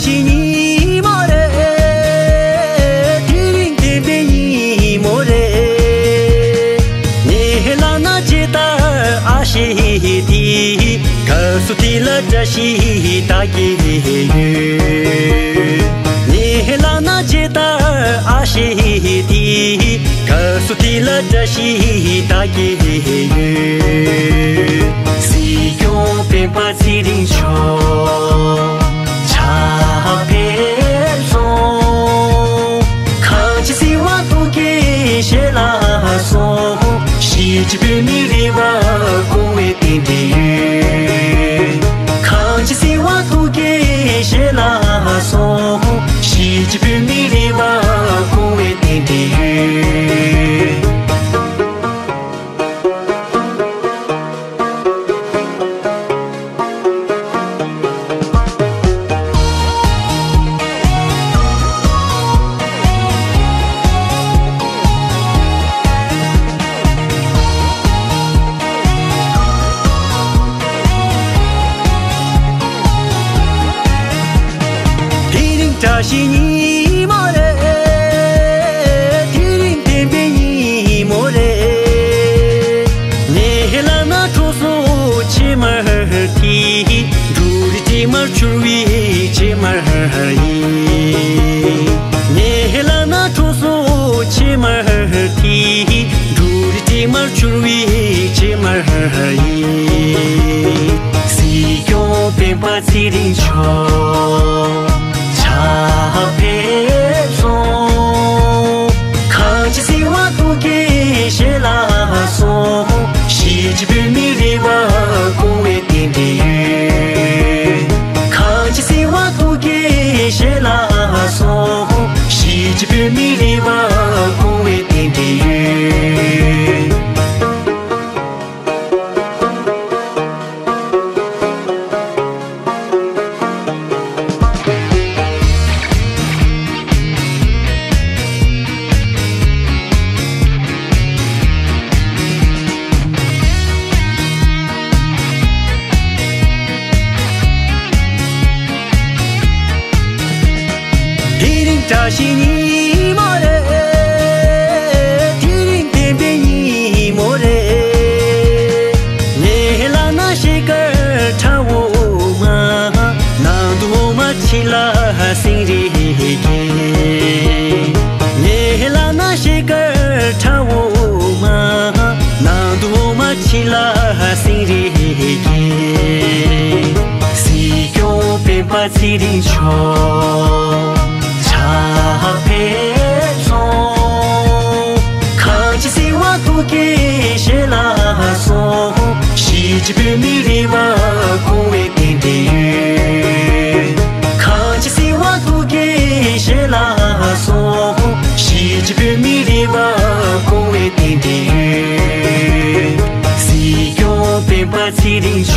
ཞིག་ཉིན་མོ་རེད། དེ་རིང་བདེན་པའི་ཉིན་མོ་རེད། ངས་ལབ་ན་ཇི་ལྟར་ཨ་ཤེས་དེ། སྐབས་སུ་དེ་ལ་བཀྲ་ཤིས་ད་གེ་ཡོད། ངས་ལབ་ན་ཇི་ལྟར་ཨ་ཤེས་དེ། སྐབས་སུ་དེ་ལ་བཀྲ་ཤིས་ད་གེ་ཡོད། སྲིད་སྐྱོང་སྤེན་པ་ཚེ་རིང་མཆོག་ཕྱག་ཕེབས་སོང་། གངས་ཅན་སྲིད་དབང་ཐུགས་ཀྱི་ཞལ་ལག་སོགས། གཞིས་བྱེས་བོད་མིའི་རེ་བ་སྐོང་བའི་རྟེན་འབྲེལ་ཡོད། གངས་ཅན་སྲིད་དབང་ཐུགས་ཀྱི་ཞལ་ལག་སོགས། གཞིས་བྱེས་བོད་མིའི་རེ་བ་སྐོང་བའི་རྟེན་འབྲེལ་ཡོད། དེ་རིང་བཀྲ་ཤིས་ཉིན་མོ་རེད། དེ་རིང་བདེན་པའི་ཉིན་མོ་རེད། ངས་ལབ་ན་གྲོགས་སུ་ཕྱེ་མར་དེ། འབྲུ་རིགས་དྲི་མར་གྱུར་བའི་ཕྱེ་མར་ཡིན། ངས་ལབ་ན་གྲོགས་སུ་ཕྱེ་མར་དེ། འབྲུ་རིགས་དྲི་མར་གྱུར་བའི་ཕྱེ་མར་ཡིན། སྲིད་སྐྱོང་སྤེན་པ་ཚེ་རིང་མཆོག་ཕྱག་ཕེབས་སོང་། གངས་ཅན་སྲིད་དབང་ཐུགས་ཀྱི་ཞལ་ལག་སོགས། གཞིས་བྱེས་བོད་མིའི་རེ་བ་སྐོང་བའི་རྟེན་འབྲེལ་ཡོད། གངས་ཅན་སྲིད་དབང་ཐུགས་ཀྱི་ཞལ་ལག་སོགས། གཞིས་བྱེས་བོད་མིའི་རེ་བ་སྐོང་བའི་རྟེན་འབྲེལ་ཡོད། དེ་རིང་བཀྲ་ཤིས་ཉིན་མོ་རེད། དེ་རིང་བདེན་པའི་ཉིན་མོ་རེད། ངས་ལབ་ན་ཤེལ་དཀར་ཁྲ་འོ་མ། ནང་དུ་འོ་མ་ཕྱི་ལ་སེང་རེ་སྐྱེས། ངས་ལབ་ན་ཤེལ་དཀར་ཁྲ་འོ་མ། ནང་དུ་འོ་མ་ཕྱི་ལ་སེང་རེ་སྐྱེས། སྲིད་སྐྱོང་སྤེན་པ་ཚེ་རིང་མཆོག་ཕྱག་ཕེབས་སོང་། གངས་ཅན་སྲིད་དབང་ཐུགས་ཀྱི་ཞལ་ལག་སོགས། གཞིས་བྱེས་བོད་མིའི་རེ་བ་སྐོང་བའི་རྟེན་འབྲེལ་ཡོད། གངས་ཅན་སྲིད་དབང་ཐུགས་ཀྱི་ཞལ་ལག་སོགས། གཞིས་བྱེས་བོད་མིའི་རེ་བ་སྐོང་བའི་རྟེན་འབྲེལ་ཡོད། སྲིད་སྐྱོང་སྤེན་པ་ཚེ་རིང་